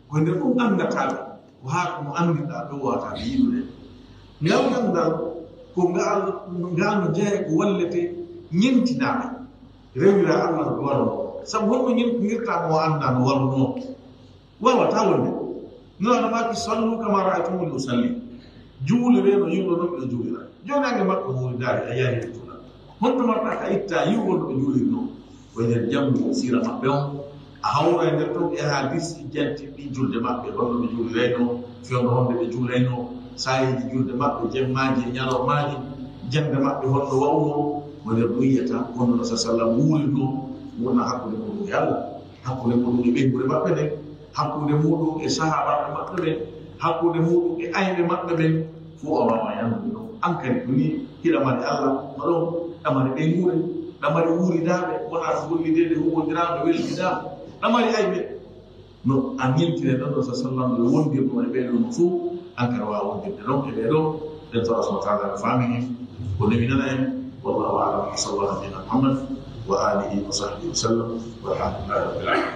Ko e nder ɗum anndataa ɓe. Ko haa ko mo anndirɗaa ɓe wawata ɓe yiɗude. Ngal ganndal ko ngal, ngal no jeyaa e ko wallete ñentinaaɓe. Rewira Allah no waruno. Sabu honno ñentinirta mo o anndaa no waruno? Waawata wonde. Nulaaɗo maaki, "Sallu kama ra'aytumuni usalli." Juuliree no yi'uɗon non miɗo juulira. Jooni an e maɓɓe wuuridaali, a yahi ɓe juula. Honto marɗa ka itta yi'ugol no ɓe juulirnoo? Ko e nder janngude siira maɓɓe on, a hawra e nder ton e hadiisi jantinɗi julde maɓɓe, honno ɓe juuliraynoo, fewndo honde ɓe juulaynoo, saa'iiji julde maɓɓe, jemmaaji e ñalormaaji, jannde maɓɓe honno wa'unoo, ko e nder ɗum yi'ata honno no sa sallam wuurirnoo, wona hakkunde muɗum e Allah, hakkunde muɗum e ɓeynguure maɓɓe nden, hakkunde muɗum e sahaabaaɓe maɓɓe ɓen, hakkunde muɗum e ayɓe maɓɓe ɓen, fof a waawaa anndude ɗum. An kadi ko nii, hiɗa mari Allah, ma ɗon, ɗa mari ɓeynguure, ɗa mari wuuridaaɓe, wonaa ko gollideede, humondiraaɓe, weltinaaɓe, ɗa mari ayɓe. No a ñemtine ɗon ɗo sa sallam yo wondirno e ɓee ɗoo no fof, an kadi waawa wondirde ɗon e ɓee ɗoo. Ɗen to Allah subhanahu wa taala no faamini ko newinana en. Wallahu a'lam. Wa sallallahu ala nabiyina Muhammad wa alihi wa sahbihi wa sallam. Walhamdulillahi rabbil alamin.